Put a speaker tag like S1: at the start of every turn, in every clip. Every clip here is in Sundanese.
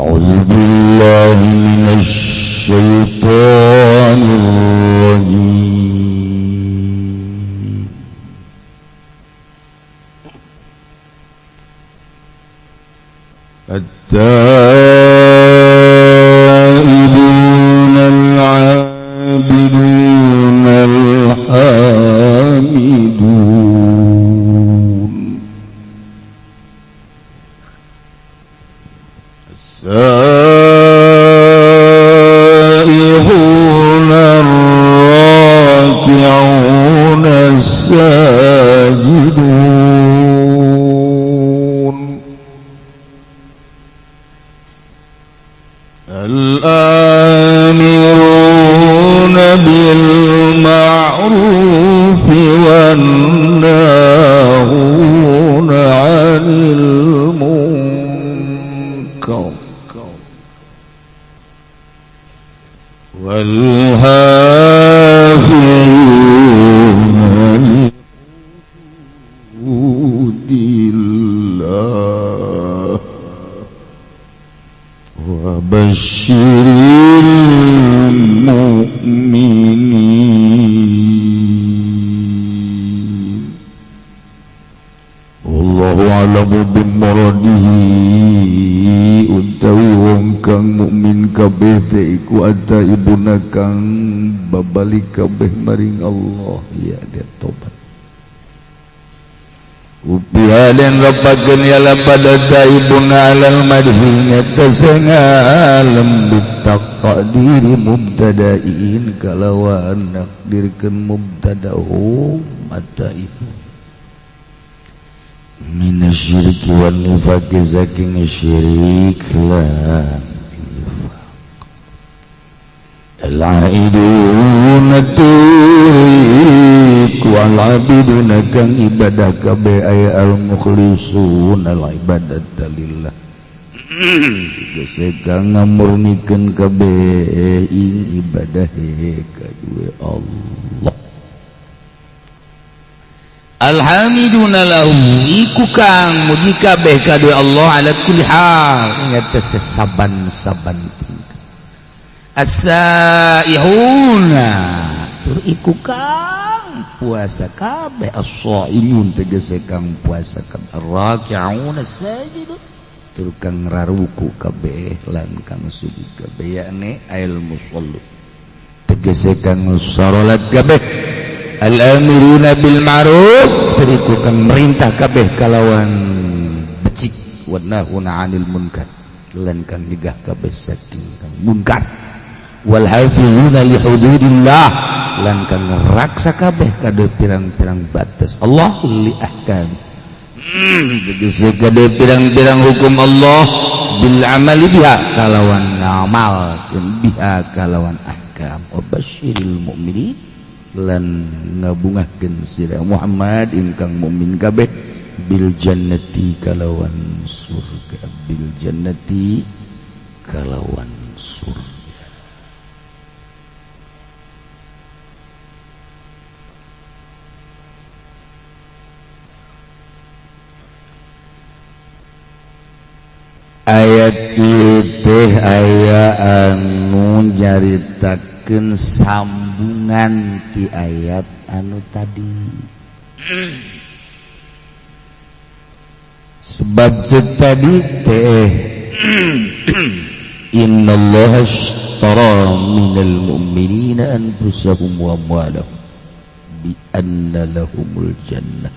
S1: أعوذ بالله من الشيطان الرجيم. التائبون العابدون الحامدون السائحون الراكعون الساجدون الآمرون بالمعروف والناهون عن المنكر والحافظون لحدود الله وبشر المؤمنين. والله أعلم بمراده utawi wong kang mukmin kabeh teh iku attaibuna kang babalik kabeh maring Allah, ya dia tobat. Upiha den rapakeun ya pada taibuna alal madhi nyata ngalem bitaqdiri mubtada'in kalawan nakdirkeun mubtada'u mataibun minasyirki wan nifaqi saking syirik lan nifaq. Al-aiduna turik wal abiduna kang ibadah kabeh aya al mukhlisun al ibadata lillah, tegese kang ngamurnikeun kabeh ing ibadah kadue Allah. Alhamiduna lahu iku kang muji kabeh kadue Allah ala kulli hal ingat saban-saban tingkah. As-saihuna tur iku kang puasa kabeh, as-saimun tegese kang puasa kabeh, ar-raki'un as-sajidun tur kang raruku kabeh lan kang sujud kabeh, yakni al musallu tegese kang salat kabeh. Al-amiruna bil ma'ruf tur iku kang merintah kabeh kalawan becik, wa nahuna 'anil munkar lan kang nyegah kabeh saking kang munkar, wal hafizuna li hududillah lan kang raksa kabeh kade pirang-pirang batas Allah, li ahkam tegese kade pirang-pirang hukum Allah, bil amali biha kalawan ngamal biha kalawan ahkam. Wabasyiril mu'minin lan ngabungahkeun sira Muhammad ingkang mukmin kabeh bil jannati kalawan surga, bil jannati kalawan surga. Ayat ieu teh aya anu nyaritakeun sambungan ti ayat anu tadi. Sebab ceuk tadi teh innallaha ashtara minal mu'minina anfusahum wa amwalahum bi anna lahumul jannah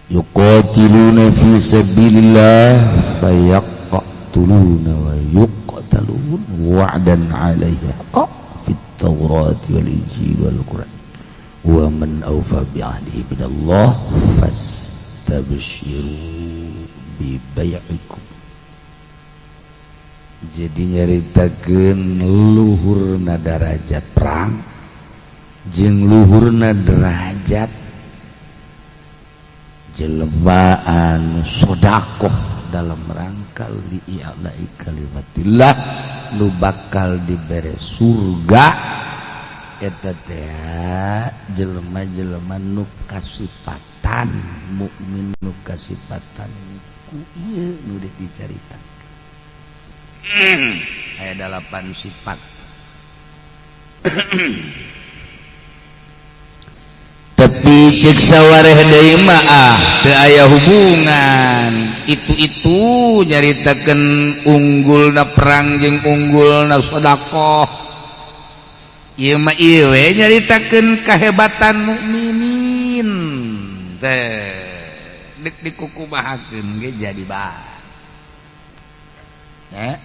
S1: yuqatiluna fi sabilillah fayaqtuluna wa yuqtalun wa'dan 'alaihi haqqan fit tawrati wal injil wal qur'an wa man awfa bi'ahdihi minallah fastabshiru bi bai'ikum. Jadi nyaritakeun luhurna derajat perang jeung luhurna derajat jelema sodakoh dalam rangka li'ilai kalimatillah nu bakal dibere surga eta teh jelema-jelema nu kasipatan mukmin nu kasipatan ku ieu nu dicaritakeun. Aya 8 sifat. Tapi cek sawareh deui mah ah teu aya hubungan. Itu-itu nyaritakeun unggulna perang jeung unggulna sedekah. Ieu mah ieu we nyaritakeun kahebatan mukminin. Teh dek dikukumahakeun ge jadi bae. Ya,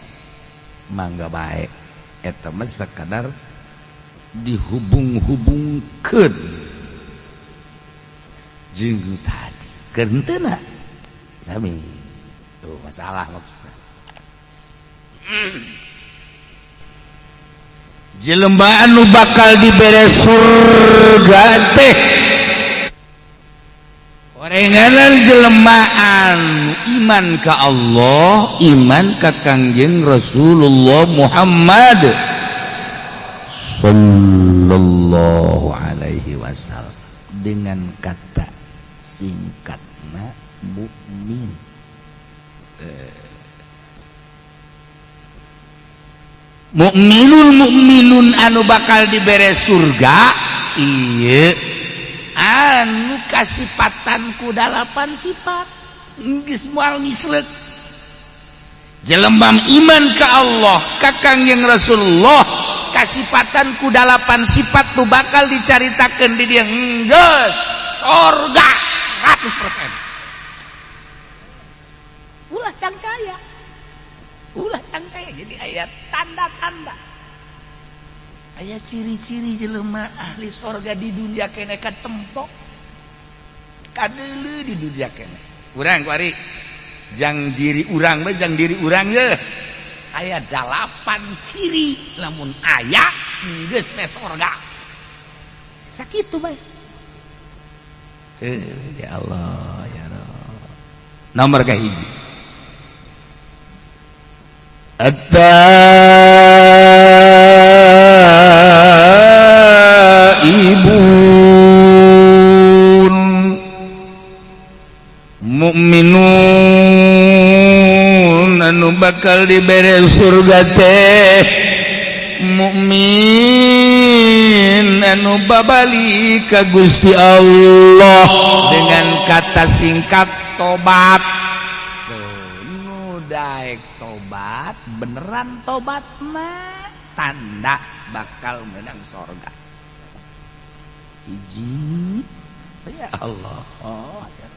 S1: mangga bae. Eta mah sakadar dihubung-hubungkeun jeung tadi. Keunteuna sami. Tuh masalah maksudna. Jelema anu bakal dibere surga teh orenganan jelema anu iman ka Allah, iman ka Kangjeng Rasulullah Muhammad sallallahu alaihi wasallam, dengan kata singkatna mukmin. Mukminul mukminun anu bakal dibere surga ieu anu kasipatan ku 8 sifat geus moal misleuk. Jelema iman ka Allah, ka Kangjeng Rasulullah, kasipatan ku 8 sifat nu bakal dicaritakeun di dieu geus sorga 100%. Ulah cangcaya, ulah cangcaya. Jadi ayat tanda-tanda, ayat ciri-ciri jelema ahli sorga di dunia kene katempok kadeuleu di dunia kene. Urang kuari jang diri urang mah, jang diri urang ye aya 8 ciri, lamun aya geus teh sorga. Sakitu bae. Ya Allah ya Rabb. Nomor kahiji, at-taibun mukminun anu bakal dibere surga teh mukmin anu babali ka Gusti Allah, dengan kata singkat tobat. Nu daek tobat beneran tobat mah tanda bakal menang sorga. Hiji, ya Allah. Oh, ya.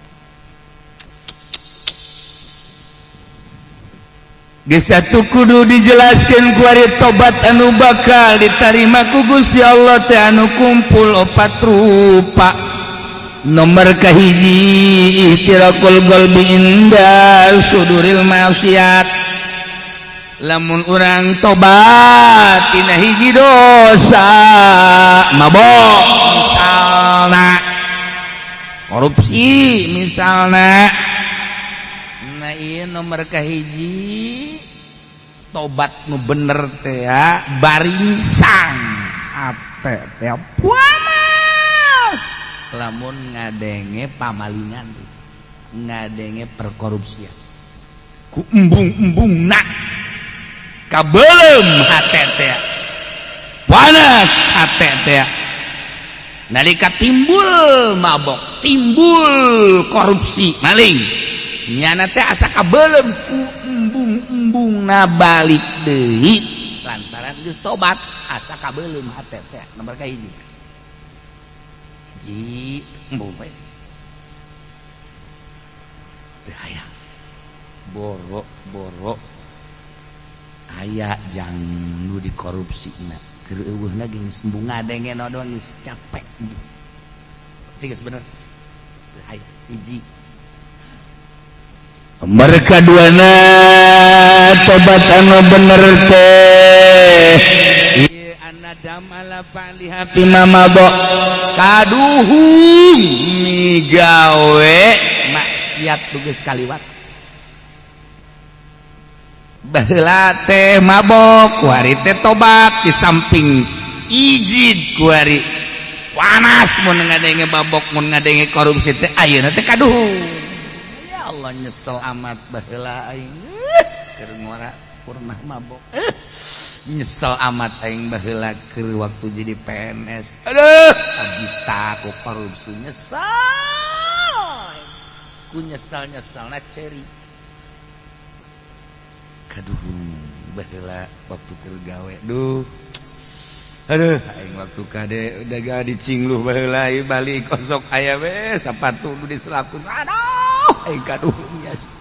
S1: Geus atuh kudu dijelaskeun kuari tobat anu bakal ditarima ku Gusti Allah teh anu kumpul 4 rupa. Nomor kahiji, ihtiraqul qalbi inda suduril maksiat. Lamun urang tobat tina hiji dosa, mabok misalna, korupsi misalna. Nah ieu nomor kahiji tobat nu bener teh ya, baringsang ate teh panas lamun ngadenge pamalingan, ngadenge perkorupsian, ku embung-embungna kabelem hate teh panas hate teh. Nalika timbul mabok, timbul korupsi, maling, nyana teh asa kabelem ku embung-embungna balik deui lantaran geus tobat asa kabelem hate teh. Nomor kahiji, hiji embung bae teu aya borok-borok aya jang nu dikorupsina keur eueuhna geus embung ngadenge doang geus capek. Tiga bener teu aya hiji. Mereka duana tobat anu bener teh ieu anadam ala fa'liha bima mabok kaduhung migawe maksiat geus kaliwat. Baheula teh mabok kuari teh tobat, di samping ijid kuari panas mun ngadenge mabok, mun ngadenge korupsi teh ayeuna teh kaduhung. Ya Allah, nyesel amat baheula aing keur ngora. pernah mabok. Nyesel amat aing baheula keur waktu jadi PNS. Aduh, abita ku korupsi nyesel. Ku nyesal-nyesalna ceri. Kaduh, baheula waktu keur gawe. Duh. Aduh, aing waktu kade udah gak dicingluh baheula balik kosok aya we sapatu nu diselakun. Aduh, aing kaduh biasa.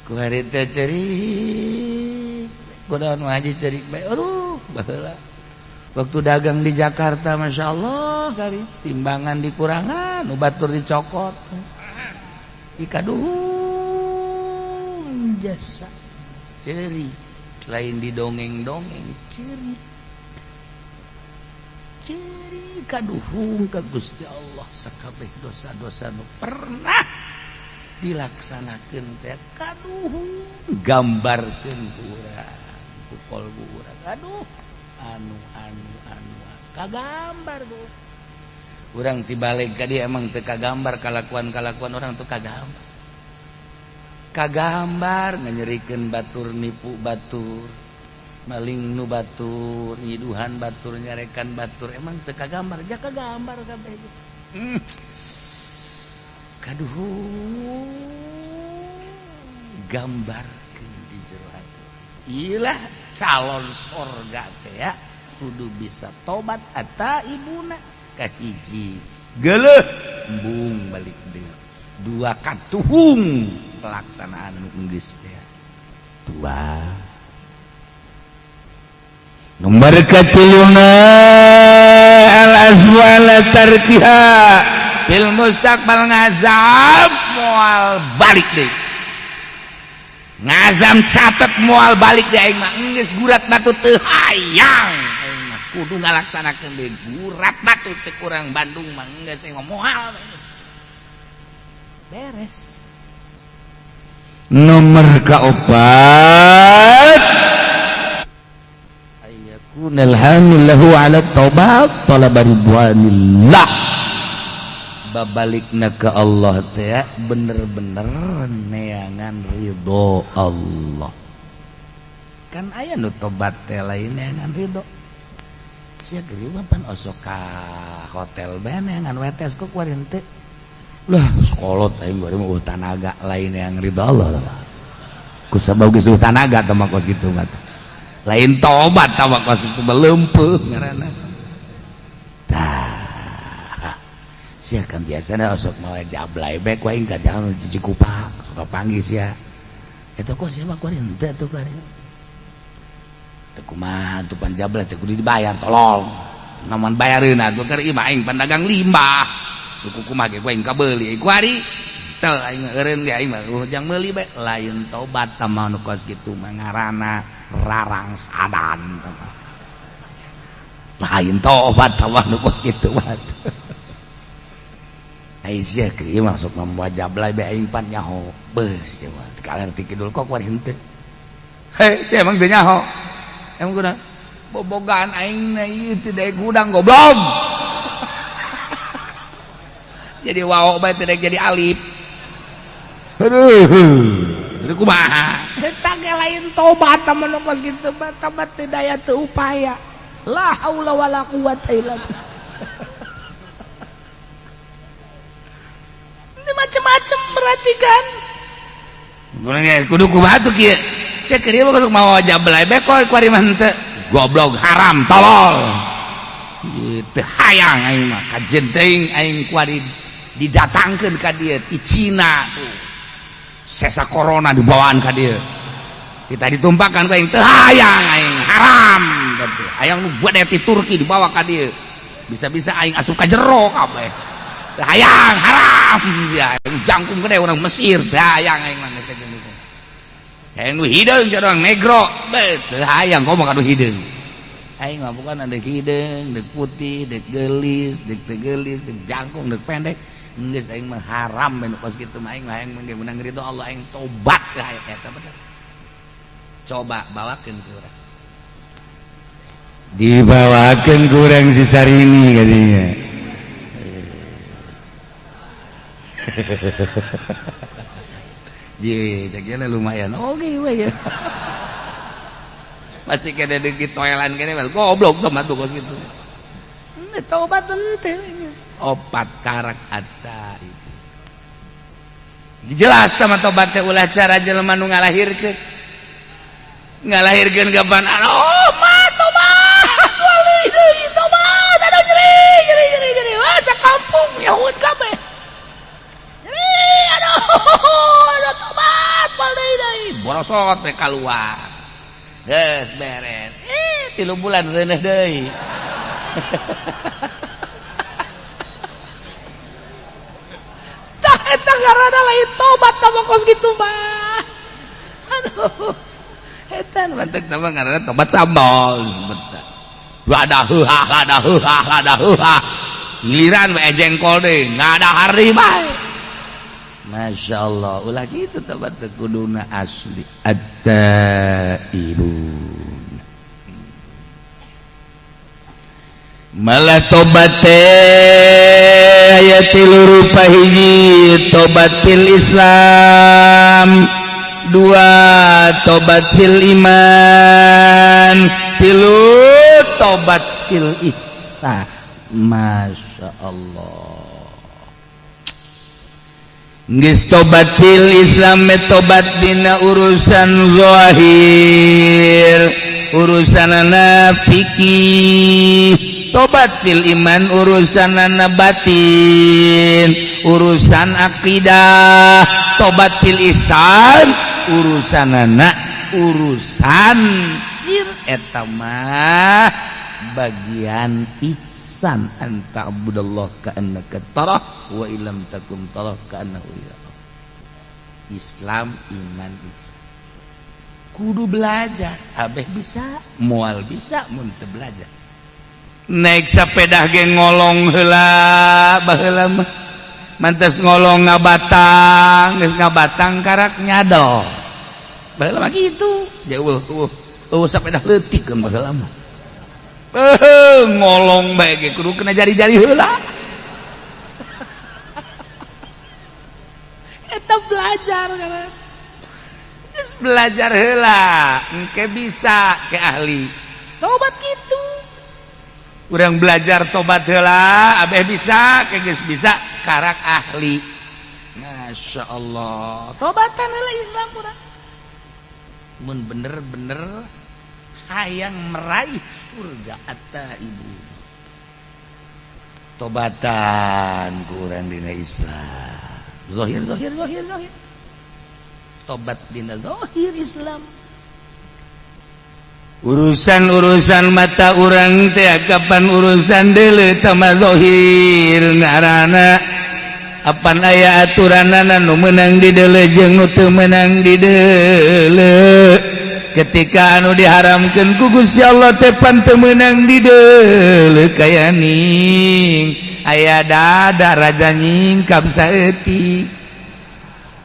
S1: Ku harita cerik, kudaon haji cerik bae. Aduh, baheula. Waktu dagang di Jakarta, Masya Allah, kali timbangan dikurangan, nu batur dicokot. Ikaduh jasa cerik, lain didongeng-dongeng cerik. Cerik kaduhung ka Gusti Allah sakabeh dosa-dosa nu pernah dilaksanakeun teh kaduhung gambarkeun ku urang ku kolbu urang. Aduh, anu anu anu kagambar tuh urang tibalik ka dia emang teu kagambar kalakuan-kalakuan orang tuh kagambar. Kagambar nganyerikeun batur, nipu batur, maling nu batur, nyiduhan batur, nyarekan batur, emang teu kagambar, ja kagambar kabeh. Kaduhung gambarkeun di jero hati. Ilah calon sorga teh ya kudu bisa tobat ata ibuna kahiji geuleuh embung balik deui. Dua katuhung pelaksanaan nu geus teh. Dua. Nomor katiluna al azwala tarkiha fil mustaqbal ngazam moal balik deui. Ngazam catet moal balik deui aing mah geus gurat batu teu hayang aing mah kudu ngalaksanakeun deui gurat batu cek urang Bandung mah geus aing mah moal beres. Nomor kaopat ayyakunal hamil lahu ala taubat talaba ridwanillah. Babalikna ke Allah teh bener-bener neangan ridho Allah. Kan aya nu tobat teh lain neangan ridho. Sia geus mah pan osok ka hotel bae neangan wetes kok kuari teh. Lah sekolot aing kuari mah tanaga lain yang ridho Allah. Ku sabab geus tanaga teh mah kos kitu mah. Lain tobat tah mah kos itu leumpeuh ngaranna. Tah. Sia kan biasana osok mawa jablay bae ku aing ka jalan Cikupa suka panggih sia. Eta kok sia mah kuari henteu atuh kuari. Teu kumaha tuh pan jablay teh kudu dibayar tolol. Namun bayareun atuh keur ieu mah aing pan dagang limbah. Ku kumaha ge ku aing kabeuli kuari. Teu aing eureun ge aing mah jang meuli bae lain tobat tah mah nu kos kitu mah ngaranna rarang sadan tah mah. Lain tobat tah mah nu kos kitu mah. Aisyah kieu masuk mambawa jablay bae aing pan nyaho. Beus ieu mah kaler ti kidul kok kuari henteu. Hei, sia emang teu nyaho. Emang kunaon? Bobogaan aing na ieu teu daek hudang goblok. Jadi waw bae teu daek jadi alif. Aduh, itu kumaha? Eta ge lain tobat mah nu kos kitu mah, tobat teu daya teu upaya. La haula wala quwata illa billah. Ini macem-macem berarti kan. Kudu kumaha tuh kieu? Sia keur ieu mah kudu mawa jablay bae kok kuari mah henteu. Goblok haram tolol. Teu hayang aing mah kajen teuing aing kuari didatangkeun ka dieu ti Cina tuh. Sesa corona dibawaan ka dieu. Kita ditumpahkan ku aing teu hayang aing haram. Hayang nu gede ti Turki dibawa ka dieu. Bisa-bisa aing asup ka jero kabeh. Teu hayang haram ya aing jangkung gede urang Mesir teu hayang aing mah geus kitu. Hayang nu hideung orang negro teu hayang komo ka nu hideung. Aing mah bukan ada hideung, deuk putih, deuk geulis, deuk teu geulis, deuk jangkung, deuk pendek. Geus aing mah haram bae nu kos kitu mah aing mah hayang meunang ridho Allah aing tobat teu hayang eta bener. Coba bawakeun ku urang.
S2: Dibawakeun ku urang si Sarini katanya.
S1: Je, cek lumayan. Oke, we ya. Masih kena dengki toelan kene goblok tomat tuh kos gitu. Tobat henteu geus. Opat karak atta itu. Jelas sama tobat teh ulah cara jelema nu ngalahirkeun. Ngalahirkeun kapan? Oh, mah tobat. Wali deui tobat. Aduh nyeri nyeri nyeri nyeri. Wah, sakampung nyahueun kabeh. Nyeri aduh aduh tobat wal deui deui. Borosot we kaluar. Geus beres. 3 bulan reuneuh deui. Tah eta ngaranna lain tobat tah kos kitu mah. Aduh. Eta mantek sama ngaranna tobat sambal. Lada heuhah lada heuhah lada heuhah. Giliran we jengkol deui, ngadahar deui bae. Masya Allah, ulah kitu tobat teh kuduna asli. At-taibun. Malah tobat teh aya tilu rupa, hiji tobat fil Islam, dua tobat fil iman, tilu tobat fil ihsan. Masya Allah. Geus tobat fil Islam tobat dina urusan zahir, urusanana fikih. Tobat fil iman urusanana batin, urusan akidah. Tobat fil ihsan urusanana urusan sir eta mah bagian ihsan, anta abudallah ka'annaka tarah wa illam takum tarah ka'annahu yarah. Islam iman ihsan kudu belajar, abeh bisa moal bisa mun teu belajar. Naik sepeda ge ngolong heula baheula mah, mantes ngolong ngabatang, geus ngabatang karak nyadol. Baheula mah kitu, jauh eueuh sepeda leutik kan baheula mah. Ngolong bae ge kudu kena jari-jari heula. Eta belajar kan. Geus belajar heula, engke bisa ke ahli. Tobat kitu. Urang belajar tobat heula, abeh bisa, ke geus bisa karak ahli. Masya Allah. Tobatan heula Islam urang. Mun bener-bener hayang meraih surga at-taibu. Tobatan kurang dina Islam. Zahir zahir zahir zahir. Tobat dina zahir Islam. Urusan-urusan mata urang teh kapan urusan deuleu tama zahir ngaranna apan aya aturanana nu meunang di deuleu jeung nu teu meunang di deuleu. Ketika anu diharamkeun ku Gusti Allah teh pan teu meunang di deuleu kaya ning aya dada raja nyingkap saeutik.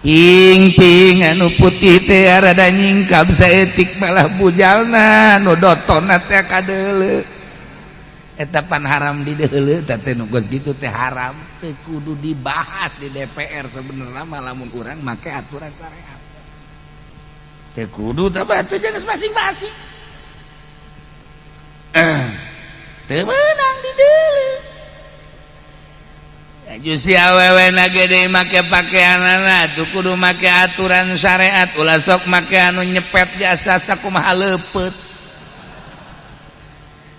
S1: Ing-ping anu putih teh rada nyingkap saeutik malah bujalna nu dotonna teh kadeuleu. Eta pan haram di deuleu teh teh nu geus kitu teh haram teu kudu dibahas di DPR sebenarnya mah lamun urang make aturan syariat. Teu kudu teh batu jeung masing-masing. Teu meunang di deuleu. Si awewe na gede make pakaianana tuh kudu make aturan syariat, ulah sok make anu nyepet jasa sakumaha leupeut.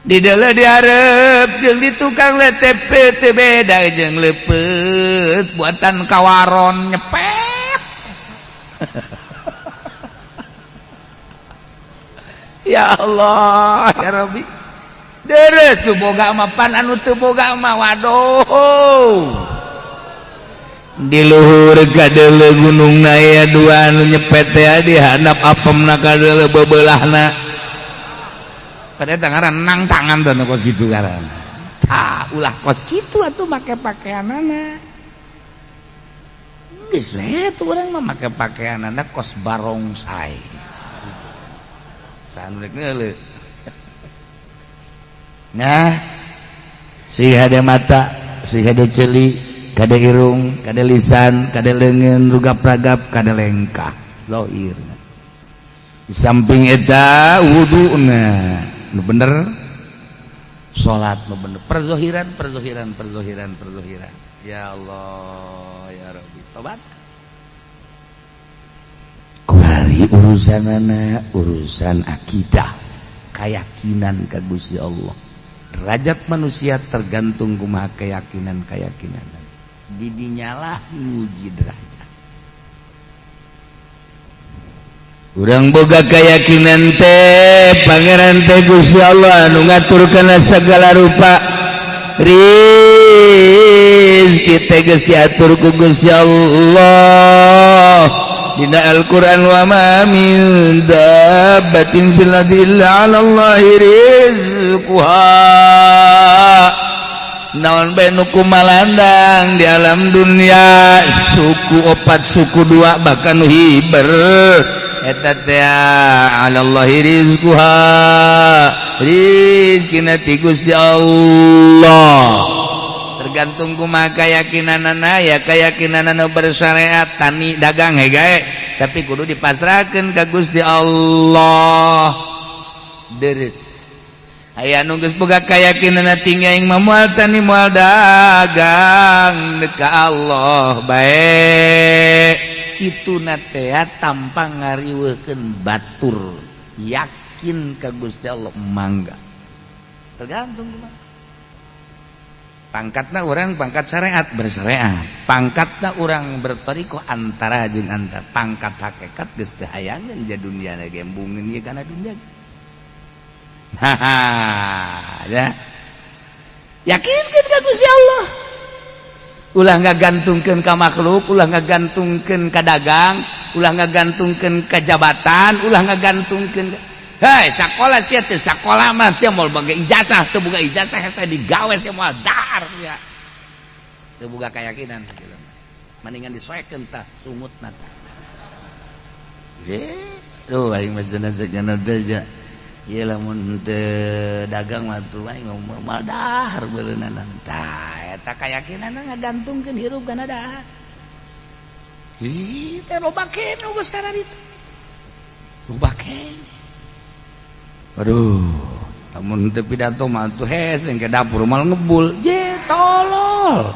S1: Di deuleu dihareup jeung di tukang LTP teh beda jeung leupeut buatan kawaron nyepet. Ya Allah ya Rabbi. Deres tuh boga mah pan anu teu boga mah waduh. Di luhur kadeuleu gunung na aya dua anu nyepet teh di handap apemna kadeuleu bebeulahna. Pada eta ngaran nang tangan teh kos kitu ngaran. Tah ulah kos kitu atuh make pakaianana. Geus we atuh urang mah make pakaianana kos barongsai. Saha nu rek neuleu. Nah, si hade mata, si hade ceuli, Kade irung, kade lisan, kade leungeun, rugap-ragap, kade lengkah zahir. Di samping eta wuduna nu bener, salat nu bener, perzohiran, perzohiran, perzohiran, perzohiran. Ya Allah, ya Rabbi, tobat. Kuari urusanana urusan akidah, keyakinan ka Gusti Allah. Derajat manusia tergantung kumaha keyakinan keyakinan. Didinyalah nguji derajat. Urang boga keyakinan teh Pangeran teh Gusti Allah anu ngatur kana segala rupa. Rizki teh geus diatur ku Gusti Allah dina Al-Qur'an, wa ma min dabbatin fil ardi illa 'ala Allahi rizquha. Naon bae nu kumalandang di alam dunia, suku opat, suku dua, bahkan nu hiber eta teh 'ala Allahi rizquha, rizkina ti Gusti Allah. Tergantung kumaha keyakinanana ya, keyakinanana bersyariat tani dagang hegae, tapi kudu dipasrahkeun ka Gusti Allah. Deres aya nu geus boga keyakinan tinggi, aing mah moal tani, moal dagang, ka Allah bae. Kituna teh tanpa ngariweukeun batur, yakin ka Gusti Allah, mangga. Tergantung kumaha pangkatna. Orang pangkat syariat bersyariat, pangkatna orang bertoriko antara jeung antara, pangkat hakikat geus teu hayangeun ja dunia gembungeun ieu kana dunia. Haha, ya. Yakinkeun ka Gusti Allah. Ulah ngagantungkeun ka makhluk, ulah ngagantungkeun ka dagang, ulah ngagantungkeun ka jabatan, ulah ngagantungkeun. Hei, sakola sia teh, sakola mah sia moal boga ijazah, teu boga ijazah hese digawe, sia moal dahar sia. Teu boga keyakinan gitu. Mendingan disoekeun tah sungutna tah. Duh, aing mah cenah teh. Ieu lamun teu dagang mah tuh aing moal dahar beureunan. Tah, eta keyakinan ngagantungkeun hirup kana dahar. Ih, teh loba keneh geus kana ditu. Loba keneh. Aduh, lamun teu pidato mah tuh hese ke dapur mal ngebul. Je tolol.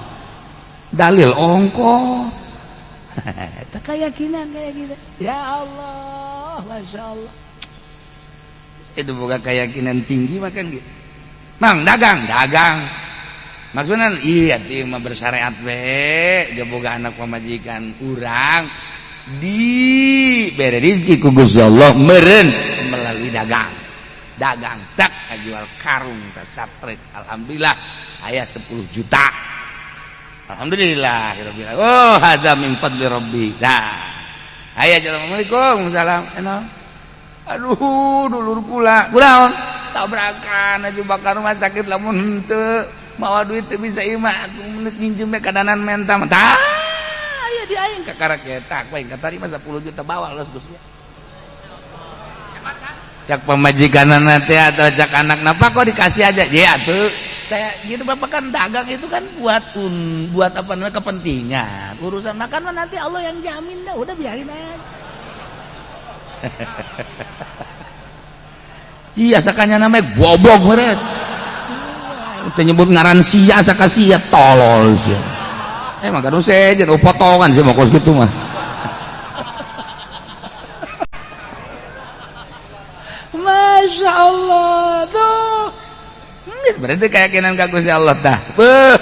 S1: Dalil ongko. Eta keyakinan kayak gitu. Ya Allah, Masya Allah. Itu bukan keyakinan tinggi makan gitu. Mang dagang, dagang. Maksudnya iya ti mah bersyariat we, dia boga anak pamajikan urang di bere rezeki ku Gusti Allah meureun melalui dagang. Dagang tak jual karung tak satrek, alhamdulillah aya 10 juta. Alhamdulillah rabbil. Oh, hadza min fadli rabbi. Nah, aya assalamualaikum salam. Enak. Aduh, dulur kula kunaon tabrakan aja bakal rumah sakit, lamun henteu mawa duit teu bisa imah, aku menit nginjem we kadanan menta mah. Tah aya di aing kakarak eta aku aing katarima 10 juta bawa los Gus. Cak pamajikanana teh atau cak anak napa kok dikasih aja ya tuh saya gitu. Bapak kan dagang itu kan buat buat apa namanya, kepentingan urusan makan mah nanti Allah yang jamin dah, udah biarin aja. Cia sakanya namanya goblok meureun. Teu nyebut ngaran sia saka sia tolol sia. Emang kan sejen potongan sih mau kos gitu mah. Masya Allah tuh. Berarti keyakinan ka Gusti Allah tah. Beuh.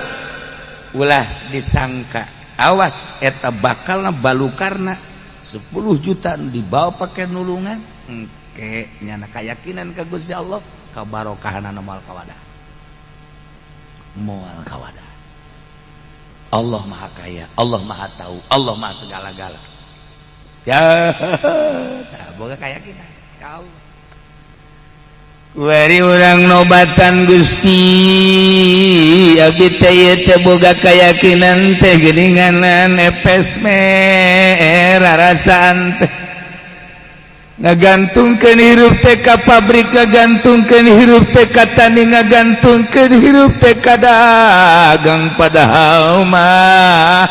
S1: Ulah disangka. Awas eta bakalna balukarna 10 juta dibawa pakai nulungan engke nyana keyakinan ka Gusti Allah kabarokahanana moal kawadah, moal kawadah. Allah Maha Kaya, Allah Maha Tahu, Allah Maha segala-gala ya. Tah boga keyakinan ka Allah. Wari urang nobatan Gusti, abdi teh ieu teh boga keyakinan teh geuninganan epes merah rasaan teh. Ngagantungkeun hirup teh ka pabrik, ngagantungkeun hirup teh ka tani, ngagantungkeun hirup teh ka dagang, padahal mah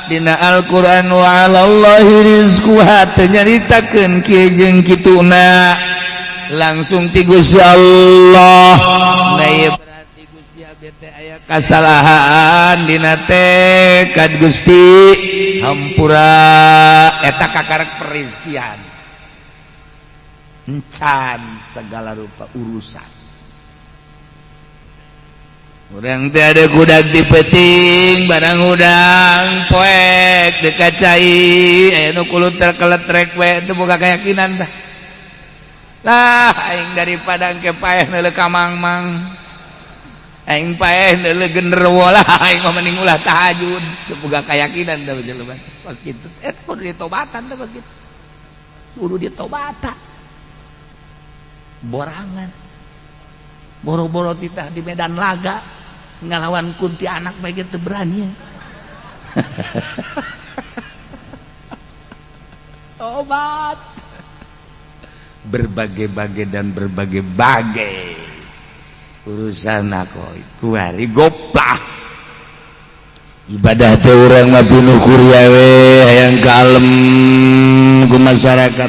S1: dina Al-Qur'an wa 'alallahi rizquha teu nyaritakeun kieu jeung kituna, langsung ti Gusti Allah. Nah, ieu berarti Gusti abdi teh aya kasalahan dina tekad, Gusti hampura. Eta kakarek perizkian encan segala rupa urusan. Urang teh ada kudak di peting, barang hudang poek dekat cai, aya nu kuluter keletrek we, itu boga keyakinan tah lah, aing daripada engke paeh neuleuh ka mang-mang, aing paeh neuleuh genderuwo lah, aing mah mending ulah tahajud. Teu boga keyakinan tah jelema kos kitu. Eta kudu ditobatan teh, kos kitu kudu ditobatan. Borangan boro-boro titah di medan laga ngalawan kunti anak bae teu berani. Tobat berbagai-bagai dan berbagai-bagai urusan aku kuari goplah ibadah teh. Urang mah pinuh kuria we, hayang kalem ku masyarakat,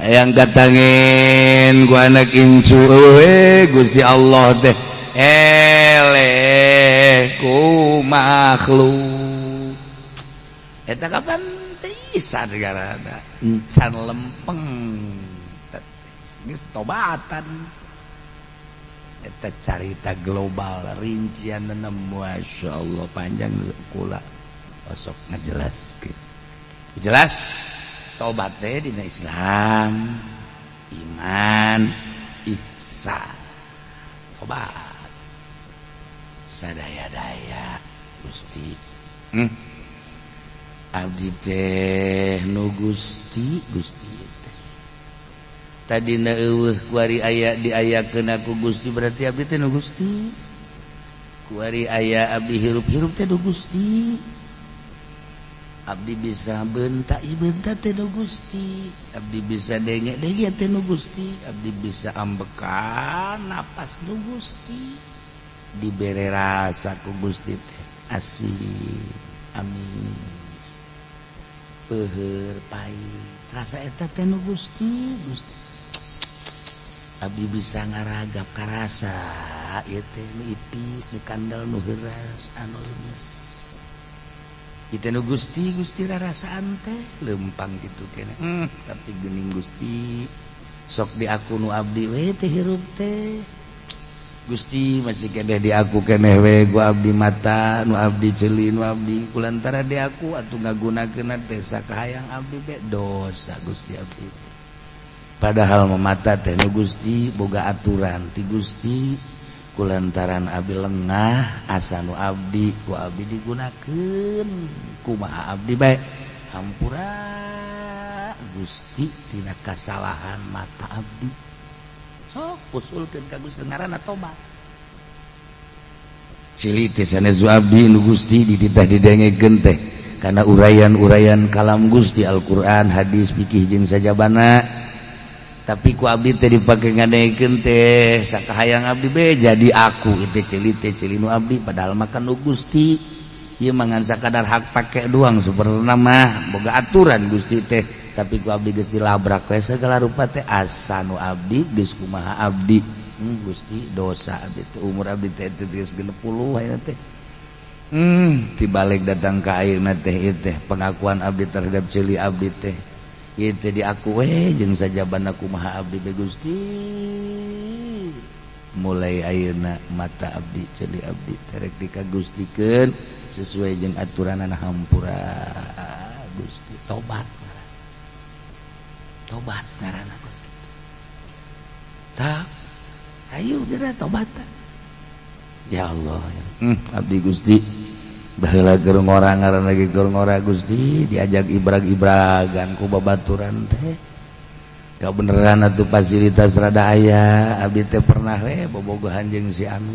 S1: hayang katangin ku anak incu we. Gusti Allah teh eleh ku makhluk. Eta kapan bisa negara encan lempeng geus tobatan. Eta carita global rincian, Masya Allah, panjang, kula osok ngajelaskeun jelas. Tobat teh dina Islam iman, ihsan, tobat sadaya-daya. Gusti, Abdi teh nu Gusti, Gusti teh tadi eueuh, kuari aya diayakeun aku Gusti, berarti abdi teh nu Gusti. Kuari aya abdi hirup-hirup teh nu Gusti. Abdi bisa bentak bentak teh nu Gusti. Abdi bisa denge denge teh nu Gusti. Abdi bisa ambekan napas nu Gusti. Dibere rasa ku Gusti teh asin, amis, peuheur, pahit, rasa eta teh nu Gusti. Gusti, abdi bisa ngaragap karasa ieu teh nu ipis, nu kandel, nu heuras, anu lemes, ieu nu Gusti. Gusti, rarasaan teh lempang gitu kene, tapi geuning Gusti sok di aku nu abdi we teh hirup teh. Gusti, masih keneh di aku keneh we gua abdi mata nu abdi, ceuli nu abdi, kulantara di aku atuh ngagunakeun teh sakahayang abdi be dosa. Gusti, abdi padahal memata teh nu Gusti, boga aturan ti Gusti, kulantaran abdi lengah asa nu abdi ku abdi digunakeun kumaha abdi bae. Hampura Gusti tina kasalahan mata abdi. Sok usulkeun ka Gusti, ngaranna tobat. Cili teh sanes abdi, nu Gusti, dititah didengekeun teh karena uraian-uraian kalam Gusti, Al-Qur'an, hadis, fikih jeung sajabana, tapi ku abdi teh dipake ngadengekeun teh sakahayang abdi be, jadi aku itu ceuli teh ceuli nu abdi, padahal makan nu Gusti. Ieu mangan sakadar hak pake doang. Sebenarnya mah boga aturan Gusti teh, tapi ku abdi geus dilabrak we segala rupa teh, asa nu abdi geus kumaha abdi. Gusti, dosa abdi teh, umur abdi teh geus 60 ayeuna teh. Tibalik datang ka ayeuna teh, ieu teh pengakuan abdi terhadap ceuli abdi teh, ieu teh diaku we jeung sajabana kumaha abdi be. Gusti, mulai ayeuna mata abdi, ceuli abdi terek dikagustikeun sesuai jeung aturanana. Hampura Gusti. Tobat, tobat ngaranna kos kitu. Tak ayo geura tobat. Ya Allah ya. Abdi Gusti baheula keur ngora, ngaran lagi keur ngora Gusti, diajak ibrag-ibragan ku babaturan teh, kabeneran atuh fasilitas rada aya, abdi teh pernah we bobogohan jeung si anu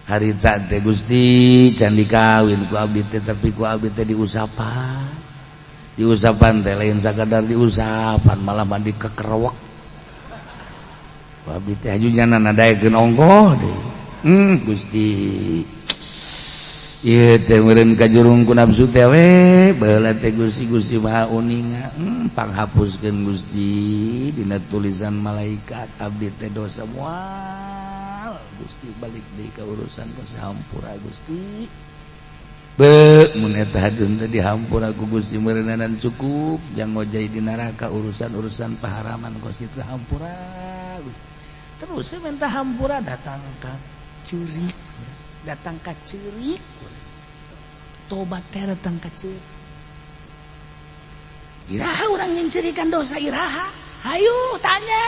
S1: harita teh Gusti, can dikawin ku abdi teh, tapi ku abdi teh diusapan. Diusapan teh lain sakadar diusapan, malah mandi kekerewek. Abdi teh haju nyana nadaekeun ongkoh deui. Gusti. Ieu teh meureun kajurung ku nafsu teh we, baheula teh Gusti Gusti Maha Uninga. Panghapuskeun Gusti dina tulisan malaikat abdi teh dosa moal. Gusti balik deui ka urusan dosa hampura Gusti. Be mun eta hadeun teh dihampura ku Gusti meureunanan cukup jang ngojay di neraka urusan-urusan paharaman kos kitu hampura Gusti. Terus saya minta hampura datang ka ceurik, datang ka ceurik. Tobat teh datang ka ceurik. Iraha urang nyencerikan dosa iraha? Hayu tanya.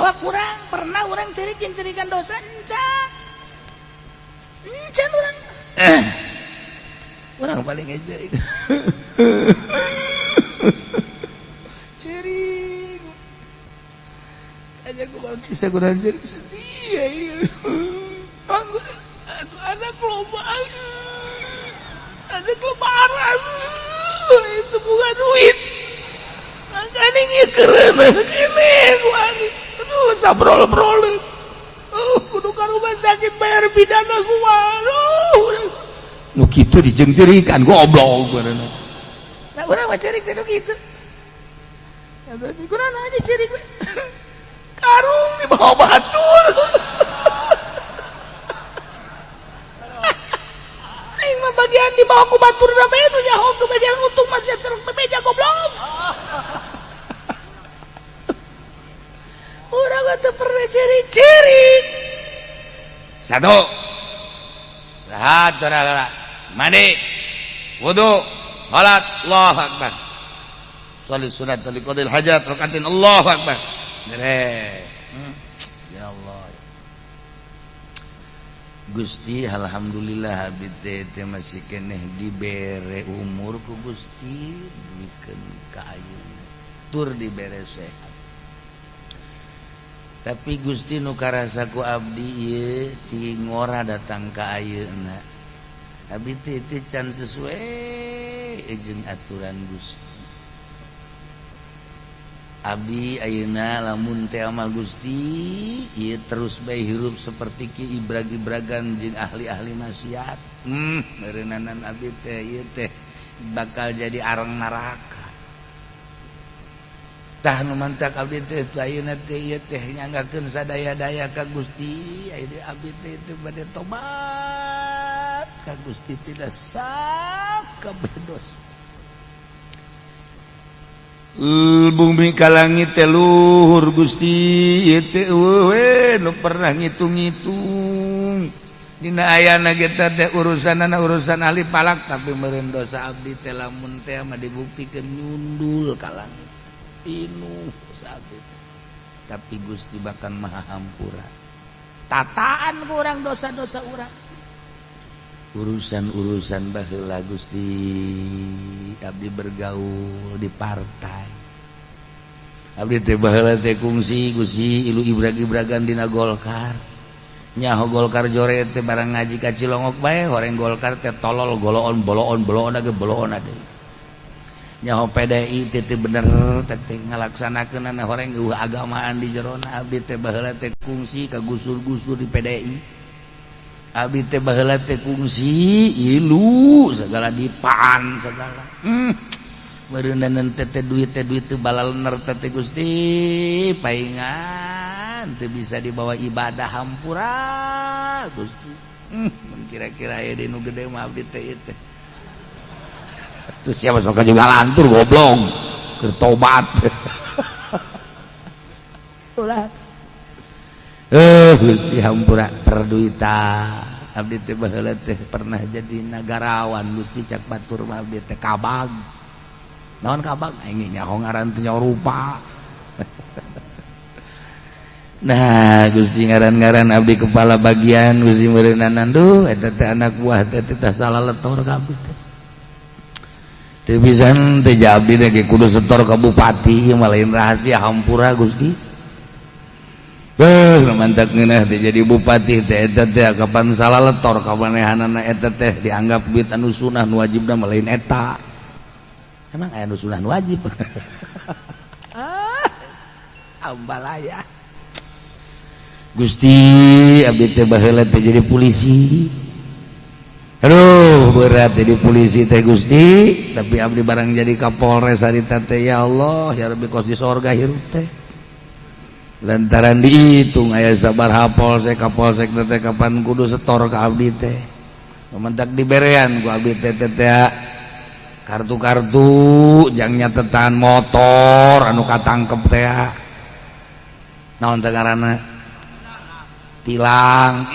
S1: Awak kurang pernah urang ceurik nyencerikan dosa encan. Encan urang. Urang paling ngecerik. Ceurik. Tanya ku bisa kurang ceurik sedih ya. Anak loba, anak lebaran itu bukan duit. Makanya ini keren ini, aduh sabrol-brol. Oh, kudu ka rumah sakit bayar pidana gua. Aduh. Nu kitu dijeungceurikan goblok beureunan. Nah, urang mah ceurik teh nu kitu. Kunaon aja ceurik we. Karung dibawa batur. Aing mah bagian dibawa ku batur da bae nu nyaho ke bagian untung masih terus bebeja goblok. Urang mah teu pernah ceurik-ceurik. Satu. Rahat saudara. Mandi. Wudu, salat, Allahu akbar. Salat sunat liqadil hajat rakaatin Allahu akbar. Beres. Ya Allah. Gusti alhamdulillah abdi teh masih keneh dibere umur ku Gusti dibikeun ka ayeuna tur dibere sehat. Tapi Gusti nu karasa ku abdi ieu ti ngora datang ka ayeuna. Abdi teh can sesuai jeung aturan Gusti. Abdi ayeuna lamun teh ama Gusti ieu terus bae hirup seperti ki ibrag-ibragan jeung ahli-ahli maksiat. Meureunnanan abdi teh ieu teh bakal jadi arang neraka. Tah nu mantak abdi teh ayeuna teh ieu teh nyanggakeun sadaya-daya ka Gusti. Ayeuna abdi teh teu bade tobat ka Gusti tidak sakabeh dosa. Bumi ka langit teh luhur Gusti ieu teh eueuh we nu pernah ngitung-ngitung. Dina ayana ge teh urusanana urusan ahli palak tapi meureun dosa abdi teh lamun teh mah dibuktikeun nyundul ka langit. Pinuh dosa abdi teh. Tapi Gusti bahkan maha hampura. Tataan ku urang dosa-dosa urang. Urusan-urusan baheula Gusti abdi bergaul di partai. Abdi teh baheula teh kungsi Gusti ilu ibrag-ibragan dina Golkar. Nyaho Golkar jore teh barang ngaji ka Cilongok bae horeng Golkar teh tolol goloon boloon boloon age boloon ade. Nyaho PDI teh teh bener teh teh ngalaksanakeunana horeng eueuh agamaan di jerona. Abdi teh baheula teh kungsi ka gusur-gusur di PDI. Abdi teh baheula teh kungsi ilu segala dipaan segala. Meureuneunan teh teh duit teh balalener teh teh Gusti paingan teu bisa dibawa ibadah hampura Gusti. Mun kira-kira aya di nu gede mah abdi teh ieu teh. Terus siapa sok juga lantur goblok keur tobat. Ulah. Gusti hampura perduitan. Abdi teh baheula teh pernah jadi nagarawan Gusti cak batur mah abdi teh kabag. Naon kabag? Aing nyaho ngaran teh nyaho rupa. Nah, Gusti ngaran-ngaran abdi kepala bagian Gusti meureunanan duh eta teh anak buah teh teh salah letor ka abdi teh. Teu bisa teh abdi teh ge kudu setor ka bupati ieu mah lain rahasia hampura Gusti. Mantap ngeunah teh jadi bupati teh eta teh kapan salah letor ka manehanana eta teh dianggap duit anu sunah nu wajibna mah lain eta. Emang aya nu sunah nu wajib? Ah, sambalaya. Gusti, abdi teh baheula teh jadi polisi. Aduh, berat jadi polisi teh, Gusti, tapi abdi barang jadi Kapolres harita teh, ya Allah, ya Rabbi, kos di sorga hirup teh. Lantaran dihitung aya sabaraha polsek, kapolsek teh kapan kudu setor ka abdi teh. Mentak diberean ku abdi teh teh kartu-kartu jang nyatetan motor anu katangkep teh, naon teh ngaranna, tilang.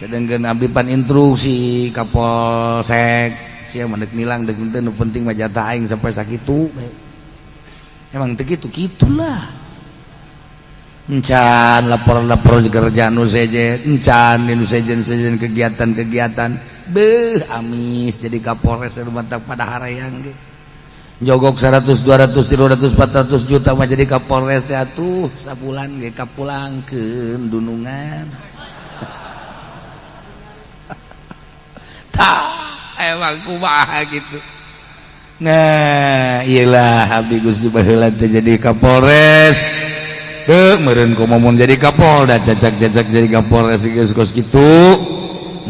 S1: Sedangkan abdi pan instruksi Kapolsek, sia mah deuk nilang deuk henteu, nu penting mah jatah aing sampai sakitu. Emang teu kitu kitulah. Encan lapor-lapor kerjaan nu sejen, encan nu sejen-sejen kegiatan-kegiatan. Beuh, amis jadi Kapolres, mantap pada harayang ge jogok 100, 200, 300, 400 juta mah jadi Kapolres teh. Atuh sabulan ge kapulangkeun dunungan. Tah, emang kumaha gitu. Nah, iyalah abdi, Gusti, baheula teh jadi Kapolres. Heuh, meureun komo mun jadi Kapolda, cacak-cacak jadi Kapolres geus kos kitu.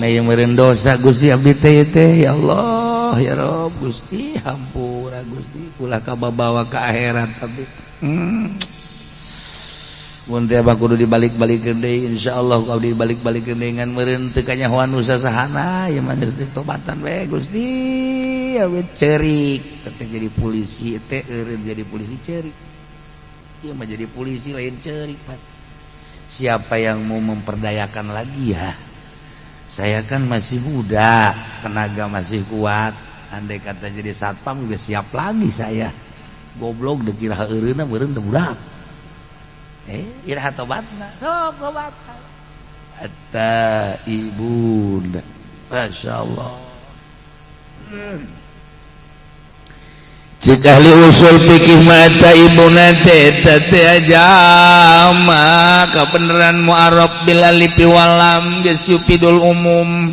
S1: Nah, ieu meureun dosa, Gusti, abdi teh teh. Ya Allah, ya Rob, Gusti, hampura, Gusti, ulah kababawa ka akhirat. Tapi mun teh abah kudu dibalik-balikeun deui, insyaallah ku abdi dibalik-balikeun deui, ngan meureun teu kanyahoan nu sasahana. Ieu mah geus ditobatan we, Gusti. Awet ceurik teh jadi polisi teh, eureun jadi polisi ceurik. Ieu mah jadi polisi lain ceurik, Pak. Siapa yang mau memperdayakan lagi ya? Saya kan masih muda, tenaga masih kuat. Andai kata jadi satpam juga siap lagi saya. Goblok, dikira eureunna meureun teu budak. Eh, iraha tobatna? Sok tobat. Atta ibunda. Masya Allah. Cek ahli usul fikih mata ibuna teh teh jama kebenaran mu'arraf bil alif wal lam geus yufidul umum.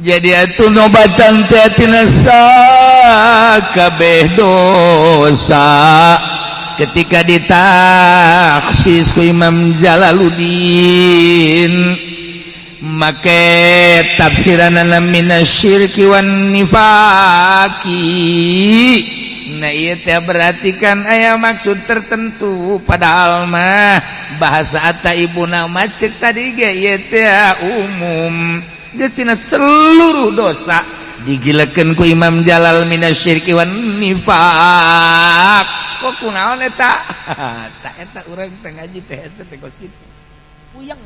S1: Jadi atuh nobatan teh tina sakabeh dosa. Ketika ditakhsis ku Imam Jalaluddin make tafsiranana minasyirki wan nifaki. Nah, ieu teh berarti kan aya maksud tertentu, padahal mah bahasa ata ibuna mah cek tadi ge ieu teh umum, geus tina seluruh dosa. Digilekeun ku Imam Jalal minasyirki wan nifak. Kok kunaon eta? Tak eta urang teh ngaji teh hese teh kos kitu, puyeng.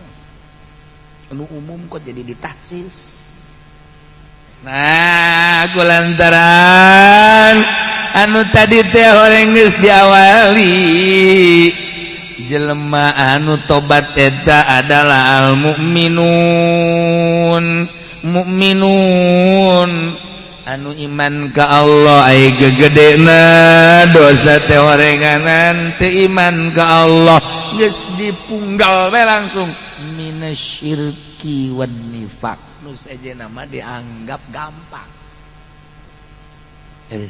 S1: Anu umum kok jadi ditaksis? Nah, kulantaran anu tadi teh horeng geus diawali, jelema anu tobat eta adalah al mukminun, mukminun anu iman ka Allah. Ai gegedena dosa teh horenganan teu iman ka Allah, geus dipunggal we langsung minasyirki wan nifak. Nu sejenna mah dianggap gampang. Eh,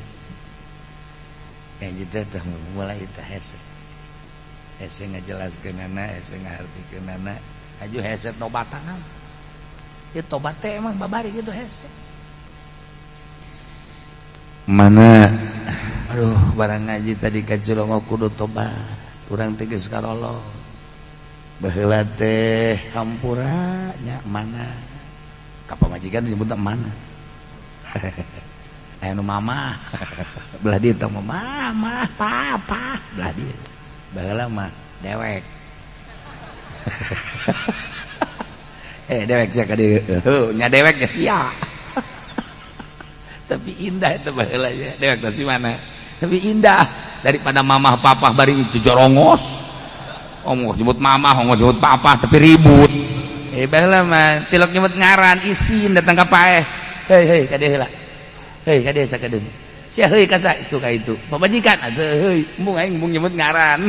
S1: kayak gitu teh mulai teh hese hese ngajelaskeunana, hese ngahartikeunana, aju hese tobatan ya. Tobat teh emang babari gitu hese. Mana, aduh, barang ngaji tadi ka Cilongok kudu tobat urang teh, geus karolo baheula teh hampura nya. Mana ka pamajikan disebut mana, aya nu mama belah dieu teh, mama papa belah dieu. Baheula mah dewek, eh dewek sia ka dieu heuh nya, dewek geus sia. Tapi indah itu baheula nya, dewek teh si mana, tapi indah daripada mamah papa bari itu jorongos. Ongkoh nyebut mamah, ongkoh nyebut papa, tapi ribut. Eh, baheula mah tilok nyebut ngaran isin datang ka paeh. Hei hei, ka dieu heula. Hei, ka dieu sakedeung. Sia heuy ka itu ka itu. Pamajikan atuh heuy, embung aing embung nyebut ngaran.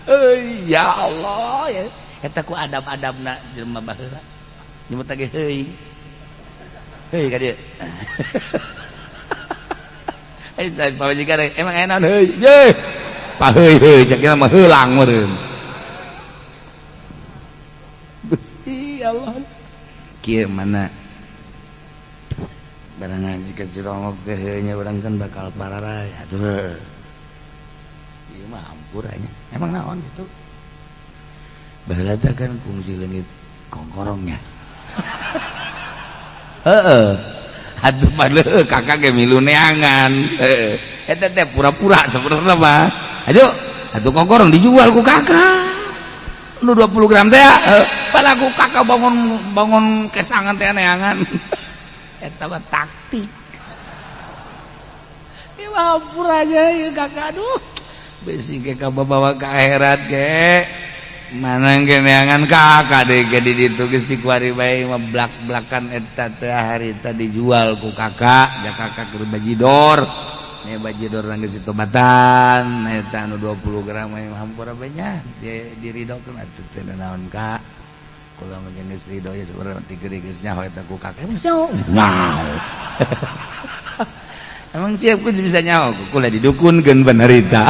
S1: Heuy, ya Allah ya. Eta ku adab-adabna jelema baheula. Nyebut lagi heuy. Heuy, ka dieu. Pamajikan emang enak heuy ye paheuy heuy cek mah heulang meureun. Gusti Allah kieu mana barang ngaji ka Cirongok teh nya urang kan bakal pararay atuh ieu mah hampuranya emang naon gitu baheula teh kan fungsi leungit kongkorongnya heeh atuh mah kakak ge milu neangan heeh eta teh pura-pura sebenarnya mah ayo atuh kongkorong dijual ku kakak nu 20 gram teh pada ku kakak bangun bangun kesangan teh neangan eta mah taktik ieu mah hampura aja ieu kakak aduh besi ge kabawa ka akhirat ge mana ge neangan kakak deui ge di ditu geus dikuari bae mah blak-blakan eta teh harita dijual ku kakak ja kakak keur bajidor nya bajidor geus ditobatan eta anu 20 gram mah hampura bae nya diridokeun atuh teu naon kak kula mah geus ridho ya sebenarnya tiga geus nyaho eta ku kakak emang nyaho nyaho emang siap ku bisa nyaho kula didukunkeun bener eta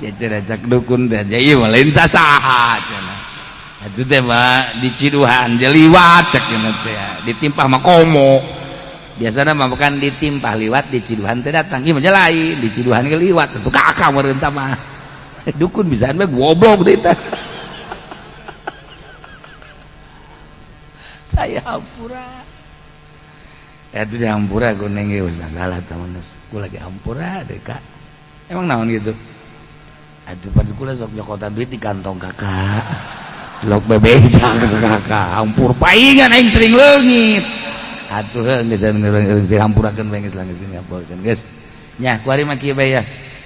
S1: ya cenah cak dukun teh ieu mah lain sasaha cenah atuh teh mah diciduhan liwat cek cenah teh ditimpah mah komo biasana mah bukan ditimpah liwat diciduhan teh datang ieu mah lain diciduhan ge liwat atuh kakak meureun tah mah dukun bisaan bae goblok deui teh. Saya hampura ya itu dihampura kuning geus masalah teman ku lagi hampura deh kak emang naon gitu atuh pan kula sok nyokotan duit di kantong kakak celok bebeja kakak hampur paingan aing sering leungit atuh geus geus hampurakeun bae geus lah geus hampurakeun geus nya kuari mah kieu bae ya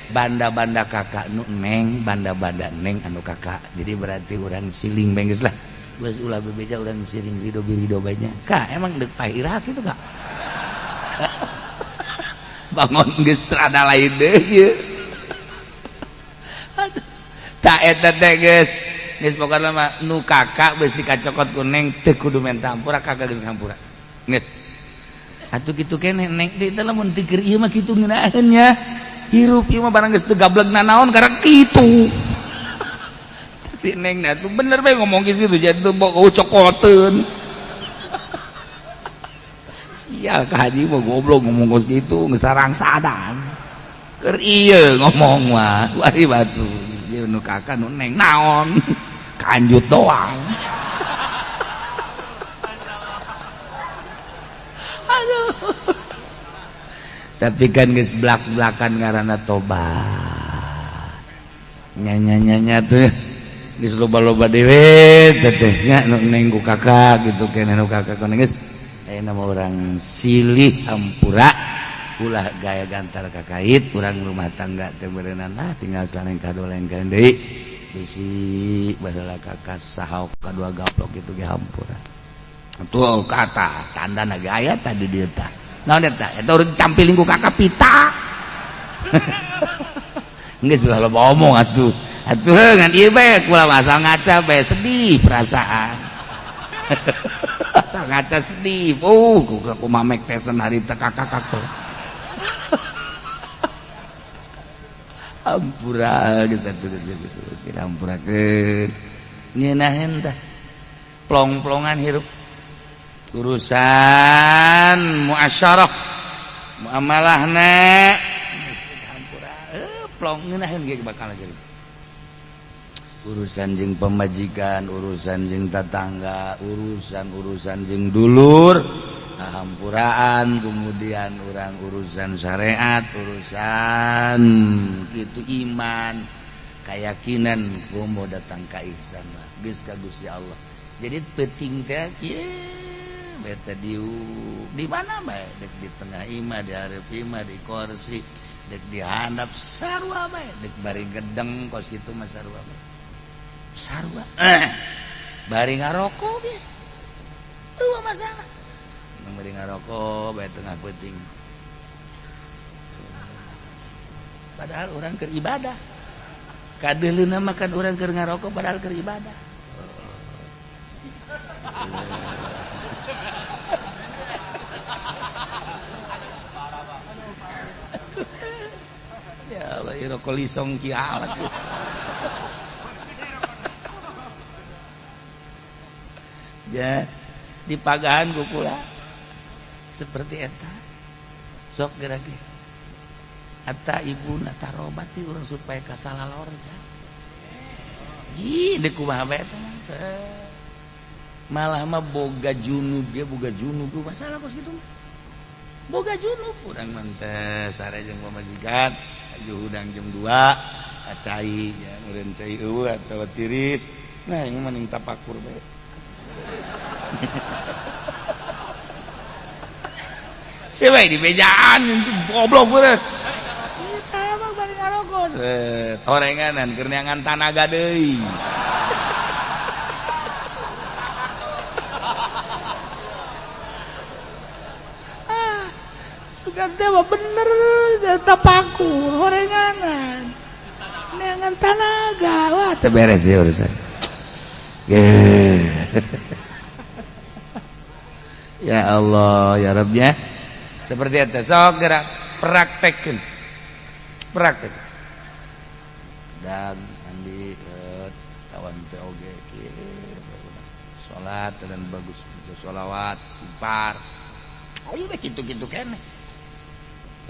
S1: banda-banda kakak nu neng banda-banda neng anu kakak jadi berarti urang siling bae geus lah geus ulah bebeja urang siling ridho birido bae nya kak emang deuk pahira kitu kak bangun geus rada lain deui ieu tak eta teh geus geus pokona mah nu kakak beusi kacokot ku neng teu kudu menta hampura kakak geus ngampura geus atuh kitu keneh neng teh lamun teu keur ieu mah kitu ngeunaheun nya hirup ieu mah barang geus teu gableg nanaon karek kitu si neng nah tuh bener bae ngomong gitu jadi tuh bau cokoteun sial ka haji mah goblok ngomong gitu geus sarangsadan keur ieu ngomong mah wari batu ieu nu kakak nu neng naon kanjut doang aduh tapi kan geus blak-blakan ngaranna tobat nya-nya-nya tuh geus loba-loba dewe teteh nya nu neng ku kakak gitu keneh nu kakak ku geus ayeuna mah urang silih hampura ulah gaya gantar kakait urang rumah tangga teh beureunan lah tinggal salengkah dua lengkah deui bisi baheula kakak saha kadua gaplok kitu ge hampura tuh kata tandana gaya tadi dieu tah naon eta eta urang campiling ku kakak pita geus ulah loba omong atuh atuh ngan ieu bae kula asal ngaca bae sedih perasaan asal ngaca sedih ku mamek pesen harita kakak hampura geus atuh geus geus hampurakeun ngeunaheun tah plong-plongan hirup urusan muasyarah muamalahna hampura plong ngeunaheun ge bakal jadi urusan jeung pemajikan, urusan jeung tetangga, urusan-urusan jeung dulur, hampuraan, kemudian orang urusan syariat, urusan itu iman, keyakinan komo datang ka ihsan mah geus ka Gusti Allah. Jadi penting teh kieu beta di mana bae dek di tengah imah, di hareup imah, di kursi, dek di handap sarua bae, dek bari gedeng kos kitu mah sarua bae. Sarua bari ngarokok ge teu masalah bari ngarokok bae tengah peuting padahal urang keur ibadah kadeuleuna mah kan urang keur ngarokok padahal keur ibadah Rokok lisong kieu alat. Ya, dipagahan ku kula. Seperti eta. Sok geura ge. Eta ibu na tarobat ti urang supaya kasalah lorga. Ji, deuk kumaha bae eta mah. Malah mah boga junub ge, boga junub masalah kos kitu mah. Boga junub urang mah teh sare jeung pamajikan, aju hudang jam 2, kacai ya meureun cai eueuh atawa tiris. Nah, ini mah ning tapakur bae. Siapa di bejaan goblok bener. Kita emang bari ngarokok. Horenganan keur neangan tanaga deui. Ah, sugan teh mah bener tapakur horenganan. Neangan tanaga. Wah, teu beres ya urusan. Ya Allah, ya Rabb ya. Seperti itu, sok gerak praktekkeun. Praktek. Dan mandi tawan teh oge kieu salat dan bagus sholawat istighfar. Ayo bae kitu-kitu keneh.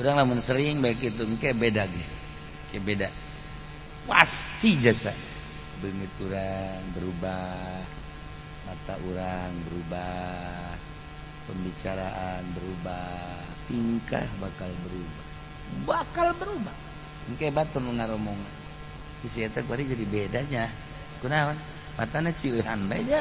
S1: Urang lamun sering bae kitu engke beda ge. Ke beda. Pasti jasa. Beungit urang berubah, mata urang berubah, pembicaraan berubah, tingkah bakal berubah, bakal berubah. Engke batur nu ngaromong. Isi eta kuari jadi bedanya. Kunaon? Matana cieuhan bae nya.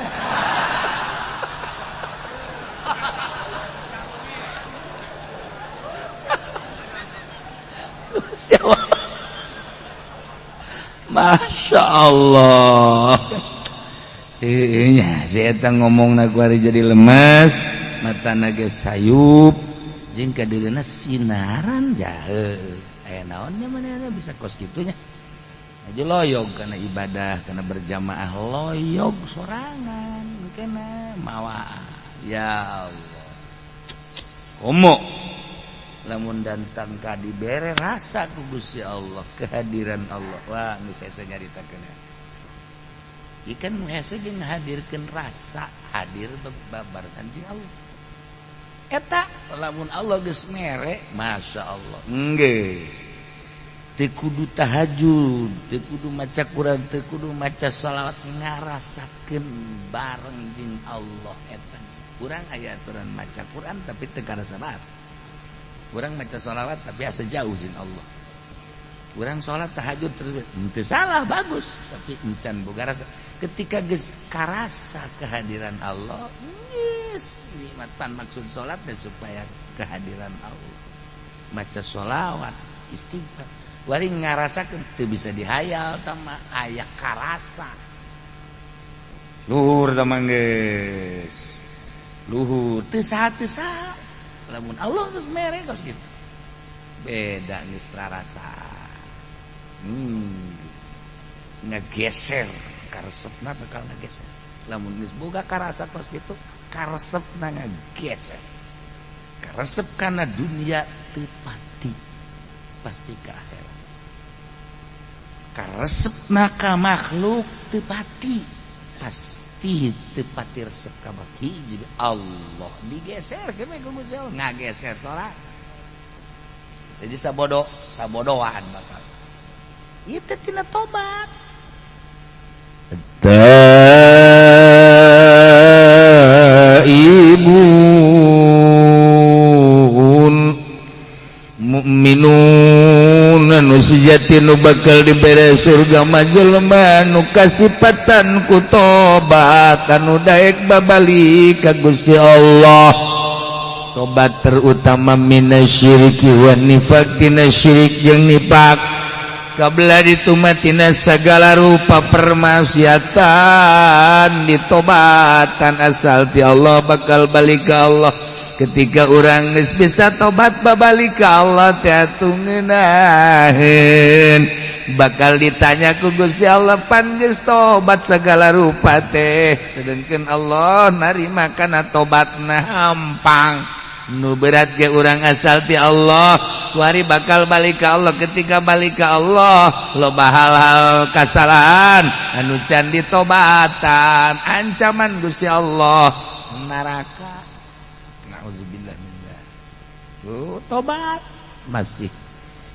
S1: Masya Allah. Nya si eta ngomongna kuari jadi lemes, matana ge sayup, jeung kadeuleuhna sinaran jahe. Aya naon nya manehna bisa kos kitu nya. Aja loyog kana ibadah, kana berjamaah loyog sorangan kena mawa. Ya Allah. Komo lamun datang ka dibere rasa ku Gusti Allah, kehadiran Allah. Wah, geus hese nyaritakeun. Ikan nu hese jeung ngahadirkeun rasa hadir babarengan jeung Allah. Eta lamun Allah geus mere, Masya Allah. Geus. Teu kudu tahajud, teu kudu maca Quran, teu kudu maca shalawat, ngarasakeun bareng jeung Allah eta. Urang aya aturan maca Quran tapi teu karasa bareng. Urang maca sholawat tapi asa jauh jeung Allah. Urang sholat tahajud terus henteu salah bagus tapi encan boga rasa. Ketika geus karasa kehadiran Allah, geus nikmat pan maksud sholat teh supaya kehadiran Allah. Maca sholawat, istighfar. Wari ngarasakeun teu bisa dihayal tama aya karasa. Luhur tah mah geus. Luhur teu saha teu saha. Lamun Allah geus mere kos kitu. Beda geus rasa. Ngegeser karesepna bakal ngegeser. Lamun geus boga karasa kos kitu, karesepna ngegeser. Karesep kana dunia teu pati, pasti ka akhirat. Karesepna ka makhluk teu pati, pasti teu pati resep ka hiji Allah digeser ke ku Gusti Allah ngageser salat. Jadi sabodo sabodoan bakal. Itu tina tobat.
S2: Taibun mukminun nu sejati nu bakal dibere surga mah jelema nu kasipatan ku tobat anu daek babalik ka Gusti Allah. Tobat terutama minasyiriki wan nifaq, tina syirik jeung nifak. Kabla ditumatina segala rupa permaksiatan ditobatan asal ti Allah bakal balik ke Allah. Ketika urang geus bisa tobat babalik ka Allah teh atuh ngeunaheun bakal ditanya ku Gusti Allah pan geus tobat segala rupa teh, sedengkeun Allah narima kana tobatna hampang. Nu berat ge urang asal ti Allah, kuari bakal balik ka Allah. Ketika balik ka Allah, loba hal-hal kasalahan anu can ditobatan, ancaman Gusti Allah neraka. Naudzubillah min dzalik. Tuh, tobat masih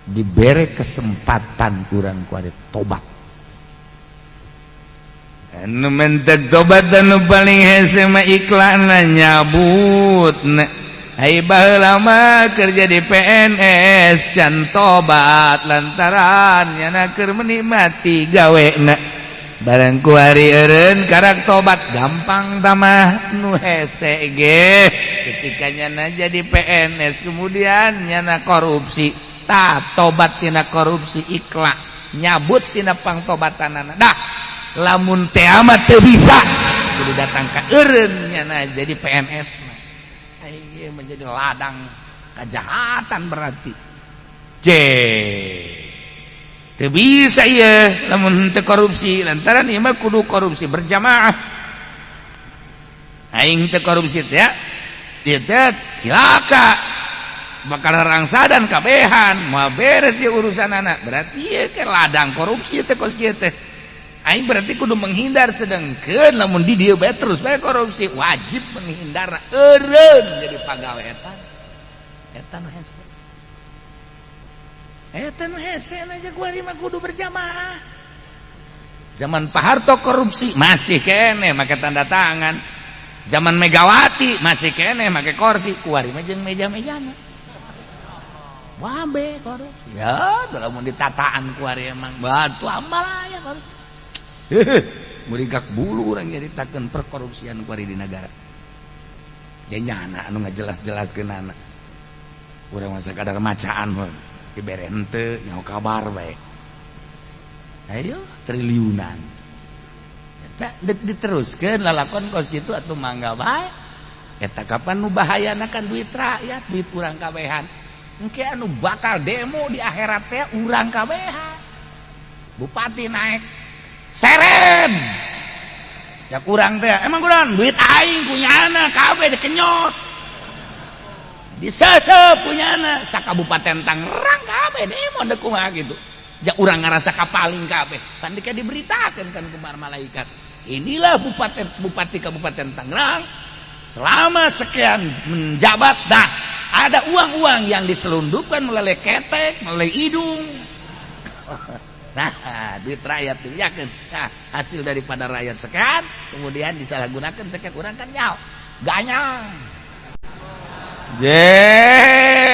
S2: diberi kesempatan kurang kuari tobat. Anu mentek tobat anu paling hese mah iklanna nyabut. Hai, baheula mah kerja di PNS can tobat lantaran nyana keur menikmati gawena. Barang kuari eureun karak tobat gampang. Tamah nu hese ge ketika nyana jadi PNS, kemudian nyana korupsi, tah tobat tina korupsi, ikhlas nyabut tina pangtobatanana. Dah lamun teh amat teu bisa, kudu datang ka eureun nyana jadi PNS mah. Ieu menjadi ladang kejahatan berarti. C teu bisa ieu lamun teu korupsi, lantaran ieu mah kudu korupsi berjamaah. Aing teu korupsi teh ieu teh cilaka, bakal rangsadan kabehan, moal beres ieu urusan anak. Berarti ieu ke ladang korupsi teh kos kieu teh. Aing berarti kudu menghindar, sedangkan lamun di dieu bae terus bae korupsi, wajib menghindar eureun jadi pagawe. Eta eta nu hese, eta nu hese aja. Kuari mah kudu berjamaah. Zaman Pak Harto korupsi masih kene make tanda tangan, zaman Megawati masih kene make kursi, kuari mah jeung meja-mejana wabe korupsi. Ya lamun ditataan kuari emang batu ambalaya korupsi. Merikak bulu orang nyaritakeun perkorupsian kuari di negara. Dia nyana anu ngajelas-jelaskeun anak urang masa kadar macaan mah dibere henteu nyaho kabar bae. Ayo, triliunan eta dek diteruskeun lalakon kos kitu atuh mangga bae. Eta kapan nu bahayana kan duit rakyat, duit urang kabehan. Engke anu bakal demo di akhirat teh urang kabehan. Bupati naik seren cak kurang teh, emang kurang duit aing punya anak kabeh dikenyot, disesep punya anak sakabupaten Tangerang kabeh demo dek kumaha gitu. Ja urang ngarasa kapaling kabeh pan diberitakan kan kumar malaikat, inilah bupati bupati Kabupaten Tangerang selama sekian menjabat, dah ada uang-uang yang diselundupkan melalui ketek, melalui hidung. Nah, duit rakyat yakin. Nah, hasil daripada rakyat sekian, kemudian disalahgunakan sekian, kurang kan nyaw. Ganyang. Je,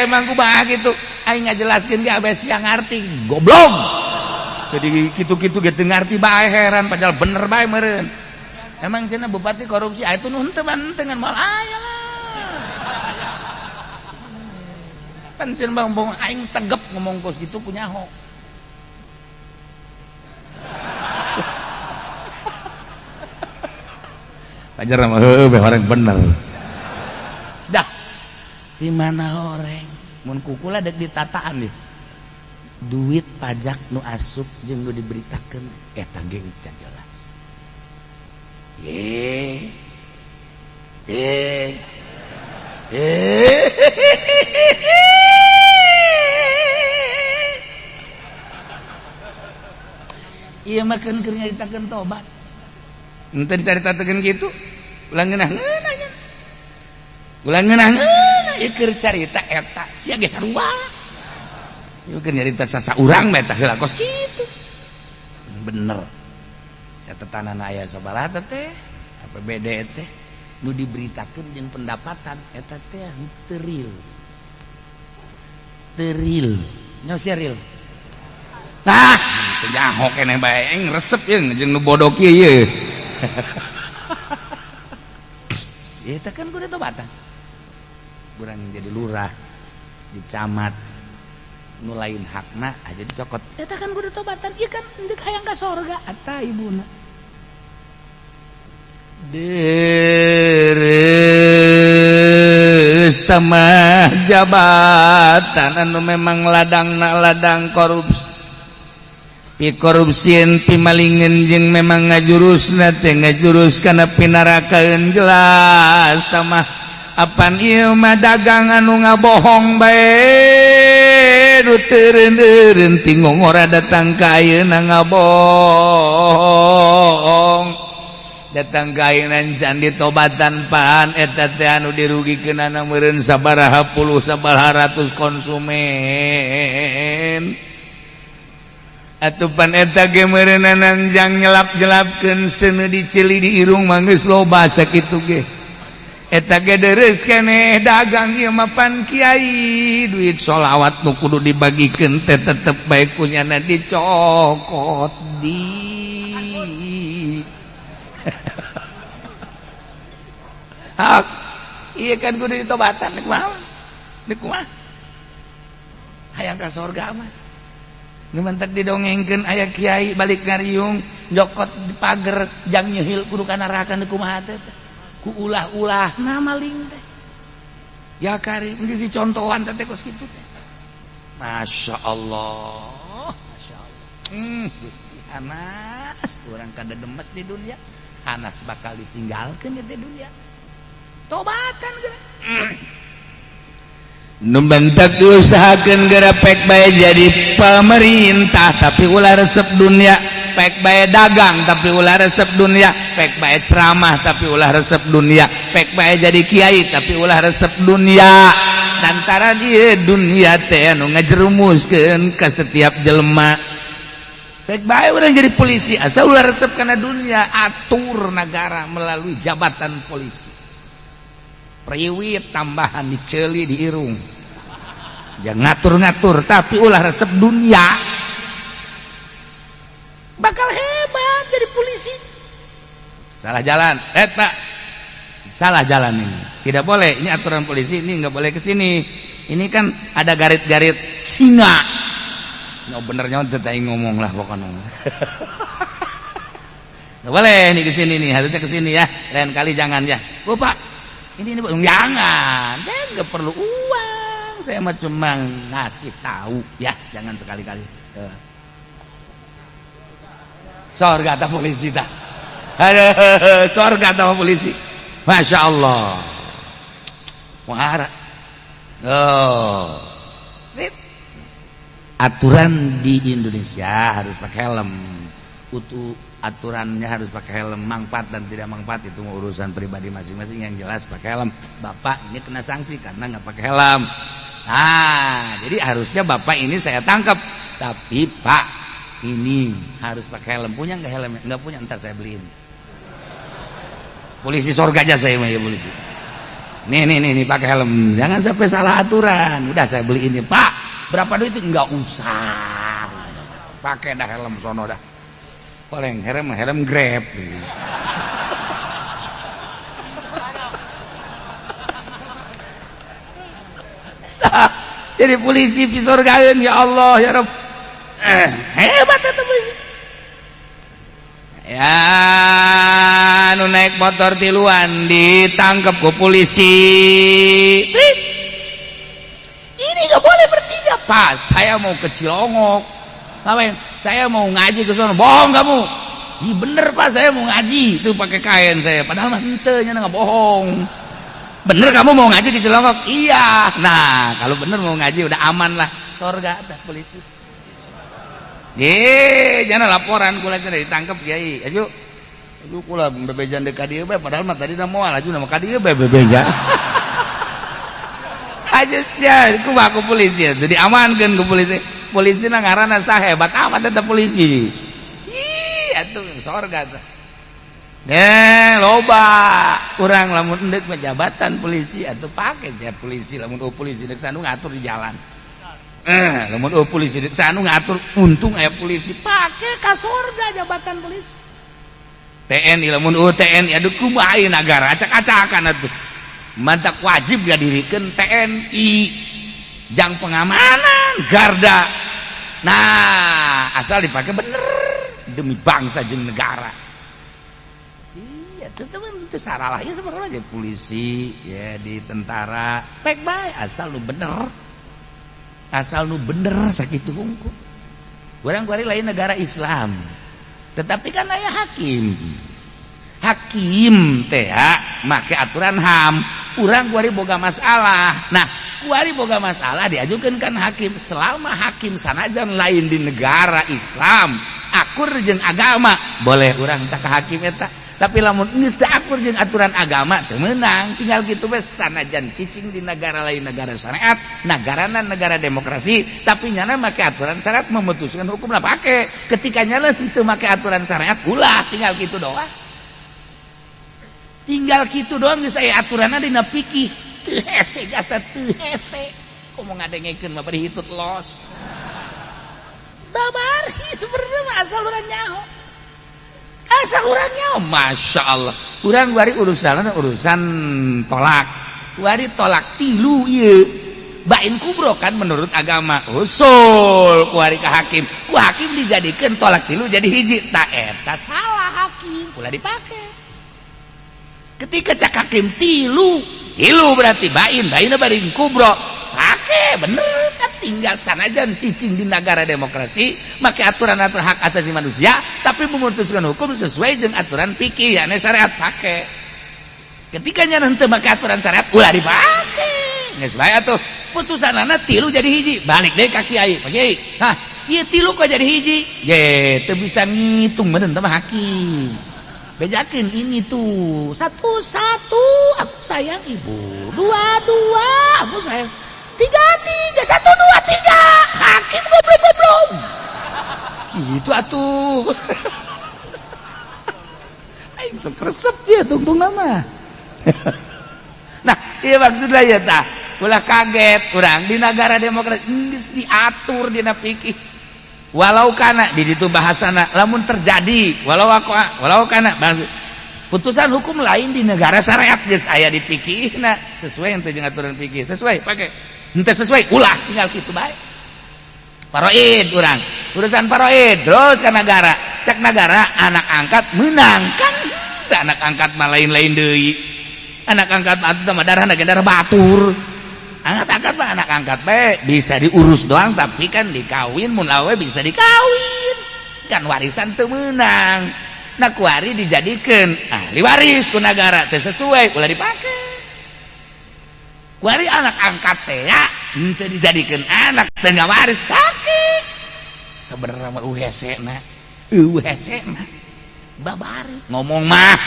S2: emang kumaha gitu. Aing ngajelaskeun ge abes yang ngarti, goblok. Jadi kitu-kitu ge teu ngarti bae, heran, padahal bener bae meureun. Emang cenah bupati korupsi, ah itu nu henteu mah henteu ngan moal aya lah. Pan cenah bang aing tegep ngomong kos gitu punya ho. Pajar mah heueuh orang bener. Dah. Di mana orang mun kukula dek ditataan deh. Duit pajak nu asup jeung nu diberitakeun eta ge can jelas. Ye. Eh. Eh. Ieu mah keun keur nyaritakeun tobat. Henteu dicaritakeun kitu. Ulah ngeunah-ngeunah nya. Ulah ngeunah-ngeunah ieu keur carita eta sia ge sarua. Ieu keur nyarita sasaurang mah eta heula kos kitu. Bener. Catatanana aya sabaraha teh APBD teh nu diberitakeun jeung pendapatan eta teh teu real. Teu real. Nya sia real. Nah, teu nyaho keneh bae aing resep jeung jeung nu bodoh kieu ieu. Eta kan kudu tobatan. Urang jadi lurah, di camat, nu lain hakna aja dicokot. Eta kan kudu tobatan, ieu kan deuk hayang ka sorga eta ibuna. Deres tamah jabatan anu memang ladangna ladang korupsi. Pi korupsieun pimalingeun jeung memang ngajurusna teh ngajurus kana pinarakaeun jelas tamah. Apan ieu mah dagang anu ngabohong bae, nu teureun-eureun ti ngongora datang ka ayeuna ngabohong, datang ka ayeuna can ditobatan. Pan eta teh anu dirugikeunana meureun sabaraha puluh, sabaraha ratus konsumen. Atuh pan eta ge meureunanan jang nyelap-nyelapkeun seuneu diceuli di irung mah geus loba sakitu ge. Eta ge deres keneh dagang ieu mah. Pan kiai, duit sholawat nu kudu dibagikeun teh tetep bae ku nyana dicokot di hak. Iya kan, kudu ditobatan. Nek kumaha, nek kumaha hayang ka sorga mah? Nu mantak didongengkeun, aya kiai balik ngariung, jokot di pager jang nyehil kudu ka neraka. Nek kumaha teh ku ulah-ulah na maling teh? Ya kari geus dicontohan teh kos kitu teh. Masya Allah, Masya Allah. Gusti hanas urang kada demes di dunia, hanas bakal ditinggalkeun di dunia. Tobatan geura.
S1: Nu bentak diusahakeun geura, pek bae jadi pemerintah tapi ulah resep dunia, pek bae dagang tapi ulah resep dunia, pek bae ceramah tapi ulah resep dunia, pek bae jadi kiai tapi ulah resep dunia, lantaran ieu dunia teh anu ngajerumuskeun ka setiap jelema.
S2: Pek bae urang jadi polisi asal ulah resep kana dunia, atur negara melalui jabatan polisi. Priwit tambahan diceli di irung, jangan ngatur-ngatur tapi ulah resep dunia, bakal hebat jadi polisi.
S1: Salah jalan, eh Pak, salah jalan, ini tidak boleh, ini aturan polisi, ini nggak boleh ke sini, ini kan ada garit-garit singa. No benernya tetap ngomong lah pokoknya. Nggak boleh nih ke sini nih, harusnya ke sini ya, lain kali jangan ya. Oh Pak, ini jangan, saya nggak perlu uang, saya mah cuma ngasih tahu ya, jangan sekali-kali. Sorga atau polisi tak? Aduh, sorga atau polisi? Masya Allah. Muhara. Oh.
S2: Aturan di Indonesia harus pakai helm. Utuh aturannya harus pakai helm, manfaat dan tidak manfaat itu urusan pribadi masing-masing, yang jelas pakai helm. Bapak ini kena sanksi karena nggak pakai helm. Nah, jadi harusnya bapak ini saya tangkap. Tapi Pak, ini harus pakai helm. Punya nggak helm? Nggak punya, ntar saya beliin.
S1: Polisi sorga aja saya mah ya, polisi. Nih nih nih, nih pakai helm. Jangan sampai salah aturan. Udah saya beliin nih, Pak. Berapa duit itu? Nggak usah. Pakai dah helm sono dah. Paling helm helm Grab.
S2: Jadi polisi pisorgaeun, ya Allah ya Rabb. Hebat itu polisi.
S1: Ya, nu naik motor tiluan ditangkap ku polisi.
S2: Trik. Ini nggak boleh bertiga. Pas, saya mau ke Cilongok. Ngapain? Saya mau ngaji ke sana. Bohong kamu. Ih bener Pak, saya mau ngaji.
S1: Itu pakai kain saya. Padahal mah henteu nya, nggak bohong. Bener kamu mau ngaji di Cilongok? Iya. Nah, kalau bener mau ngaji udah aman lah.
S2: Sorga dah polisi.
S1: Ye, jangan laporan kula cenah ditangkap kiai. Aju. Aju kula bebejan deuk ka dieu bae, padahal mah tadi moal aju nama ka dieu bae bebeja. Aja sia, kumaha ku polisi jadi amankeun ku polisi. Polisi na ngaranna saha, hebat amat eta polisi. Ih, atuh sorga teh. Eh, loba kurang lamun endek mah jabatan polisi atau pakai ya polisi, lamun oh polisi dek sanu ngatur di jalan. Eh, lamun oh polisi dek sanu ngatur, untung aya polisi.
S2: Pakai ka sorga jabatan polisi.
S1: TNI, lamun oh TNI, aduh kumaha ieu nagara acak-acakan atuh. Mantak wajib ngadirikeun TNI jang pengamanan garda. Nah, asal dipakai bener demi bangsa jeung negara.
S2: Iya, itu itu salah ya sebenarnya
S1: jadi polisi ya, di tentara
S2: pek bae asal lu bener. Asal lu bener sakitu hungkul. Urang kuari lain negara Islam. Tetapi kan aya hakim. Hakim teh make aturan HAM.
S1: Urang kuari boga masalah. Nah, kuari boga masalah diajukan kan hakim. Selama hakim sanajan lain di negara Islam, akur jeung agama, boleh urang tak ke hakim eta. Tapi lamun geus teu akur jeung aturan agama, teu meunang. Tinggal gitu we, sanajan cicing di negara lain, negara syariat, negarana negara demokrasi, tapi nyana make aturan syariat memutuskan hukum lah pake. Ketika nyana teu make aturan syariat, ulah. Tinggal gitu doang, tinggal gitu doang. Geus aya aturanna dina fikih, teu hese jasa, teu hese. Komo ngadengekeun mah bari hitut los babari. Sebenarnya mah asal urang nyaho, asal urang nyaho. Masya Allah, urang wari urusan urusan tolak, wari tolak tilu ieu bain kubro kan menurut agama. Usul kuari ke hakim, ku hakim dijadikan tolak tilu jadi hiji. Tak, eta salah hakim, ulah dipake. Ketika cak hakim tilu tilu berarti bain, bain bain kubro, pake bener kan. Tinggal sanajan cicing di negara demokrasi, make aturan-aturan hak asasi manusia, tapi memutuskan hukum sesuai dengan aturan fikih, ya syariat, pake. Ketika nyana henteu make aturan syariat, ulah dipake. Geus bae atuh putusanana tilu jadi hiji. Balik deui ka kiai, Pak Kiai, hah, ieu tilu kok jadi hiji? Ye, teu bisa ngitung bener mah hakim. Bejakeun ini tuh satu satu aku sayang ibu, dua dua aku sayang, tiga tiga, satu dua tiga. Hakim goblok goblok gitu atuh. Aing sok resep dia tungtung nama. Nah, iya, maksudnya ya tah ulah kaget urang di negara demokrasi geus diatur dina fikih. Walau kana di ditu bahasana lamun terjadi, walau aku walau kana putusan hukum lain di negara syariat, geus aya di fikih. Nah, sesuai yang jeung aturan fikih, sesuai pakai, henteu sesuai ulah. Tinggal kitu bae. Faraid, urang urusan faraid terus ke negara, cek negara anak angkat menang kan. Teu, anak angkat mah lain-lain deui. Anak angkat mah atuh mah darah darah batur. Anak angkat mah anak angkat bae, bisa diurus doang, tapi kan dikawin, mun awe bisa dikawin kan, warisan teu meunang. Nah, kuari dijadikan ahli waris ku negara, teu sesuai ulah dipake. Kuari anak angkat teh ya henteu dijadikan anak, teu waris, pake. Sebenarnya mah hese na, hese na babari ngomong mah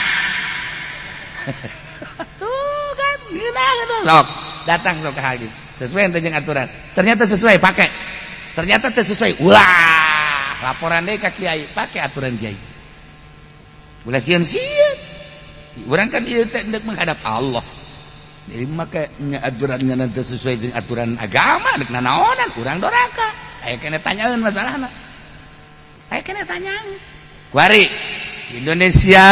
S1: tuh kan gila gitu. Sok datang sok ke hakim, sesuai jeung aturan, ternyata sesuai, pakai. Ternyata teu sesuai, ulah. Laporan deui ka kiai, pakai aturan kiai. Ulah sieun-sieun. Urang kan ieu teh hendak menghadap Allah, jadi make nya aturan nanti sesuai dengan aturan agama, dek nanaonan urang doraka. Aya keneh tanyaeun masalahna, aya keneh tanyaeun. Kuari Indonesia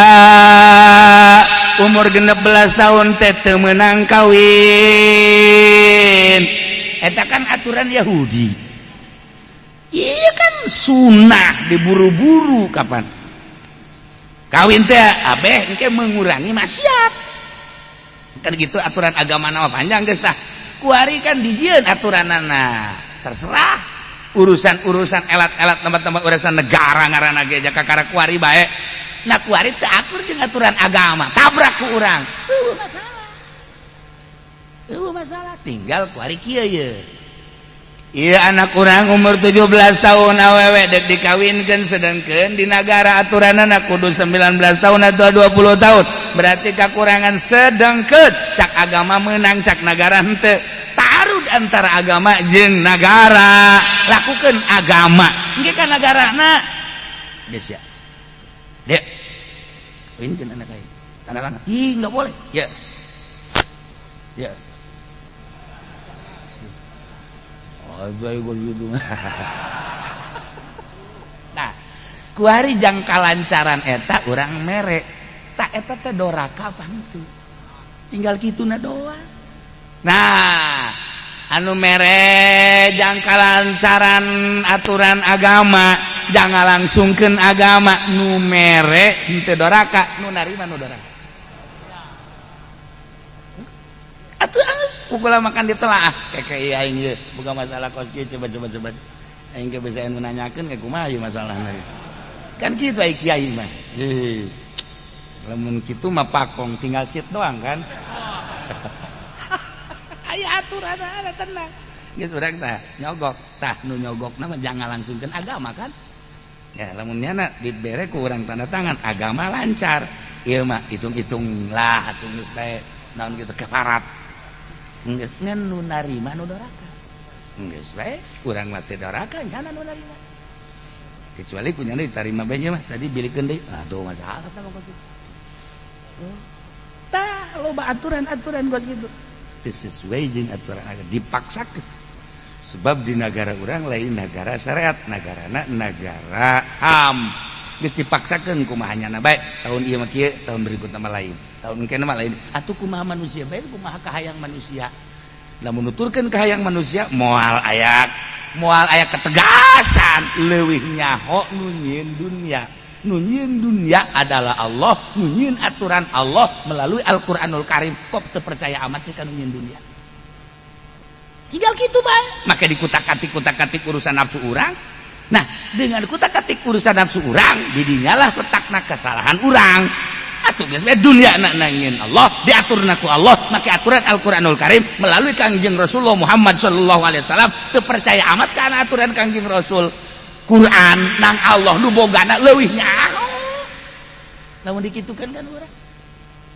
S1: umur 16 tahun teh teu meunang kawin, eta kan aturan Yahudi. Iya kan, sunnah diburu-buru kapan kawin teh abeh engke mengurangi maksiat kan gitu. Aturan agama nama panjang geus tah. Kuari kan dijieun aturanana, terserah urusan-urusan elat-elat tempat-tempat urusan negara ngaranna ge jaka kakara kuari bae. Nah, kuari teu akur jeung aturan agama, tabrak ku urang, eueuh masalah, eueuh masalah. Tinggal kuari kieu ye.
S2: Iya, anak kurang umur 17 tahun awewe dek dikawinkan, sedangkan di negara aturan anak kudu 19 tahun atau 20 tahun, berarti kekurangan. Sedangkan cak agama menang, cak negara henteu.
S1: Taruh antara agama jeung negara, lakukan agama engke kan negarana geus ya. Dek, kawinkeun anak aing, tanda tangan. Ih, nggak boleh ya, ya. Gitu. Nah, kuari jangka lancaran eta urang mere tak eta teh doraka apa henteu, tinggal kituna doang.
S2: Nah, anu mere jangka lancaran aturan agama, jangan langsungkeun agama, nu mere henteu doraka, nu narima nu doraka.
S1: Atuh pukul makan ditelaah kayak iya aing ieu buka masalah kos kieu. Coba coba coba, aing ge bisa nanyakeun ke kumaha ieu masalahna kan kitu. Ai kiai mah lamun kitu mah pakong, tinggal sit doang kan. Aturan ada, tenang. Geus urang tah nyogok, tah nu nyogok nama jangan langsungkeun agama kan. Ya, lamun nyana dibere ku urang tanda tangan, agama lancar. Ieu mah hitung-hitung lah atuh, geus bae naon gitu, keparat. Geus, ngan nu narima nu doraka. Geus bae urang mah teu doraka, nyana nu narima. Kecuali ku nyana ditarima bae mah tadi bilikeun deui. Aduh, masalah tah mah kos. Tah loba aturan-aturan kos kitu. Teu sesuai jeung aturan agama, dipaksakeun. Sebab di negara urang lain negara syariat, negarana negara HAM. Geus dipaksakeun kumaha nyana bae, tahun ieu mah kieu, tahun berikutna mah lain. Tahun engke mah lain. Atuh kumaha manusia bae, kumaha kahayang manusia? Lamun nuturkeun kahayang manusia, moal aya ketegasan. Leuwih nyaho nu nyieun dunia. Nu nyieun dunia adalah Allah, nu nyieun aturan Allah melalui Al-Qur'anul Karim. Kok teu percaya amat sih ka nu nyieun dunia? Tinggal gitu bae. Maka dikutak-katik, kutak-katik urusan nafsu urang. Nah, dengan kutak-katik urusan nafsu urang, didinyalah letakna kesalahan urang. Atuh geus bae dunia na nangin Allah, diaturna ku Allah, make aturan Al-Qur'anul Karim melalui Kangjeng Rasulullah Muhammad sallallahu alaihi wasallam. Teu percaya amat kana aturan Kangjeng Rasul. Quran nang Allah nu bogana leuwih nyaho. Lamun dikitukeun kan urang.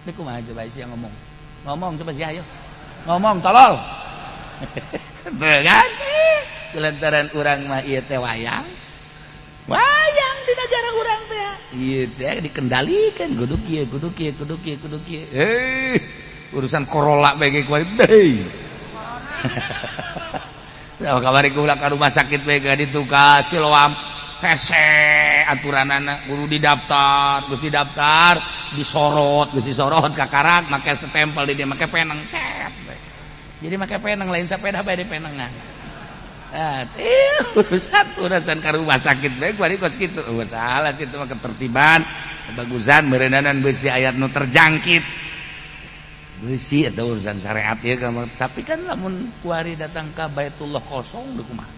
S1: Deuk kumaha coba sia ngomong? Ngomong coba sia, ayo. Ngomong, tolol. Tuh kan? Lantaran urang mah ieu teh wayang. Wayang di negara urang teh. Ieu teh dikendalikan kudu kieu, kudu kieu, kudu kieu, kudu kieu. Eh, urusan corona bae ge kuari deui. Nah, kamari kula ka rumah sakit bae ga ditu ka Siloam. Hese aturanana, kudu didaftar, geus didaftar, disorot, geus disorot kakarak make stempel di dia, make penang cet. Jadi make penang, lain sepeda bae di penengan. Nah, urusan urusan ka rumah sakit bae kuari kos kitu. Oh, salah kitu mah ketertiban, kebagusan meureunanan besi ayat nu terjangkit. Besi atau urusan syariat ya, tapi kan lamun kuari datang ke Baitullah kosong deui kumaha?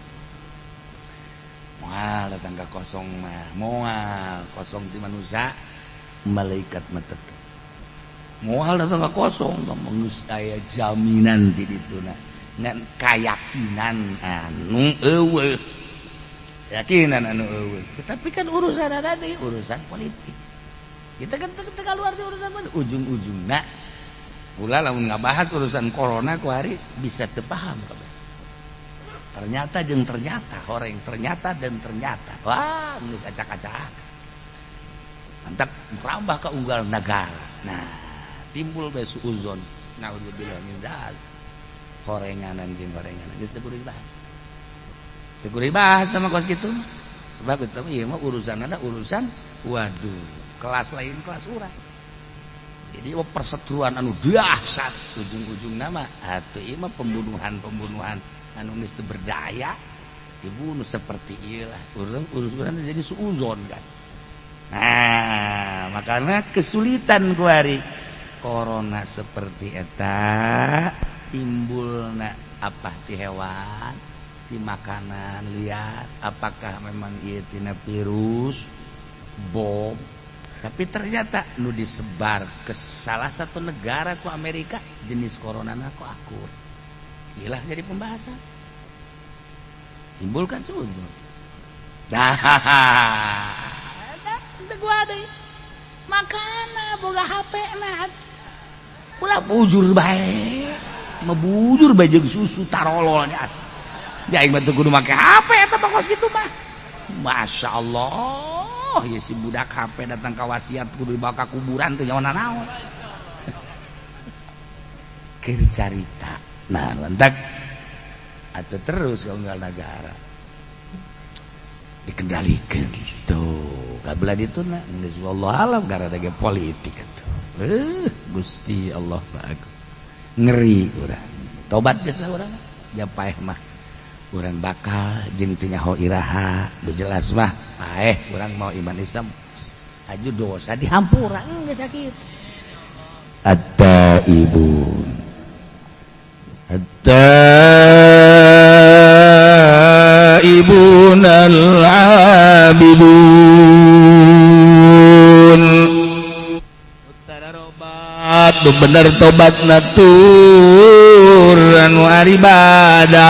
S1: Moal datang ke kosong mah, moal kosong ti manusia, malaikat mah tetep. Moal datang ke kosong, geus aya jaminan di dituna. Ngan kayakinan anu eueuh. Keyakinan anu eueuh. Tetapi kan urusan ada deui, urusan politik. Kita kan teu keluar di urusan politik. Ujung-ujungna pula lamun ngabahas urusan corona kuari bisa teu paham kabeh. Ternyata jeung ternyata, horeng ternyata dan ternyata. Wah, geus acak-acak. Mantak merambah ke unggal negara. Nah, timbul bae suuzon. Naudzubillah min dzalik. Horenganan jeung horenganan geus teu kudu dibahas. Teu kudu dibahas sama kos kitu. Sebab itu ieu mah urusanna urusan, waduh, kelas lain kelas urang. Jadi oh, perseteruan anu dahsyat, ujung-ujung nama atuh ieu mah pembunuhan-pembunuhan anu geus teu berdaya, dibunuh seperti ieu lah. Urang urusan jadi suuzon kan. Nah, makanya kesulitan kuari corona seperti eta timbulna apa ti hewan, ti makanan liar, apakah memang ieu tina virus bom? Tapi ternyata nu disebar ke salah satu negara ku Amerika jenis corona ku akur. Ilah jadi pembahasan, timbulkan suuzon. Dah, gua deui. Makana boga HP na ulah bujur bae. Mah bujur bae jeung susu tarolol nya asli. Ya aing mah teu kudu make HP eta mah kos kitu mah. Masya Allah, ya si budak HP datang ka wasiat kudu dibawa ka kuburan teu nyawa naon. Keur carita. Nah, lantak atau terus unggal negara dikendalikan gitu. Kabelah dituna geus wallahu alam gara ge politik atuh. Gusti Allah bagus. Ngeri urang. Tobat geus lah urang. Ja paeh mah urang bakal jeung teu nyaho iraha, nu jelas mah paeh urang mau iman Islam aju dosa dihampura geus sakitu. At-taibun.
S2: At-taibun al-abidun. Utara robat, nu bener tobat na tulus. Tur anu ibadah,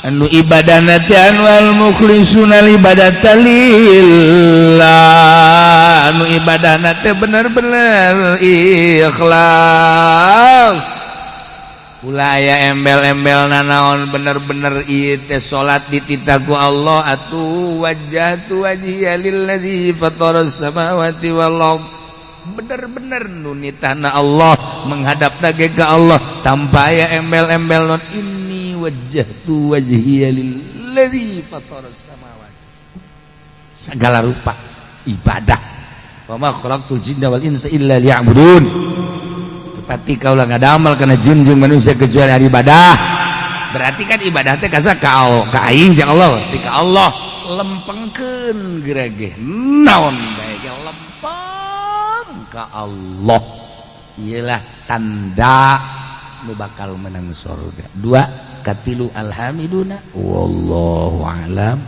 S2: anu ibadah nanti anu al mukhlisuna ibadata lillah, anu ibadah nanti bener-bener ikhlas. Ulah aya embel-embel nanaon, bener-bener ieu teh salat dititah ku Allah atuh. Wajjahtu wajhiya lillazi fataras samawati wal ard, bener-bener nu nitahna Allah, menghadap ge ka Allah tanpa aya embel-embel non. Inni wajjahtu wajhiya lillazi fataras samawati, segala rupa ibadah. Wa ma khalaqtul jinna wal insa illa liya'budun. Pati kaulah ngadamal kana jin jeung manusia kecuali hari ibadah. Berarti kan ibadah teh kasa ka aing jeung Allah, ti ka Allah lempengkeun gerege naon bae ge lempeng ka Allah. Iyalah tanda nu bakal menang surga. Dua katilu, alhamiduna. Wallahu alam.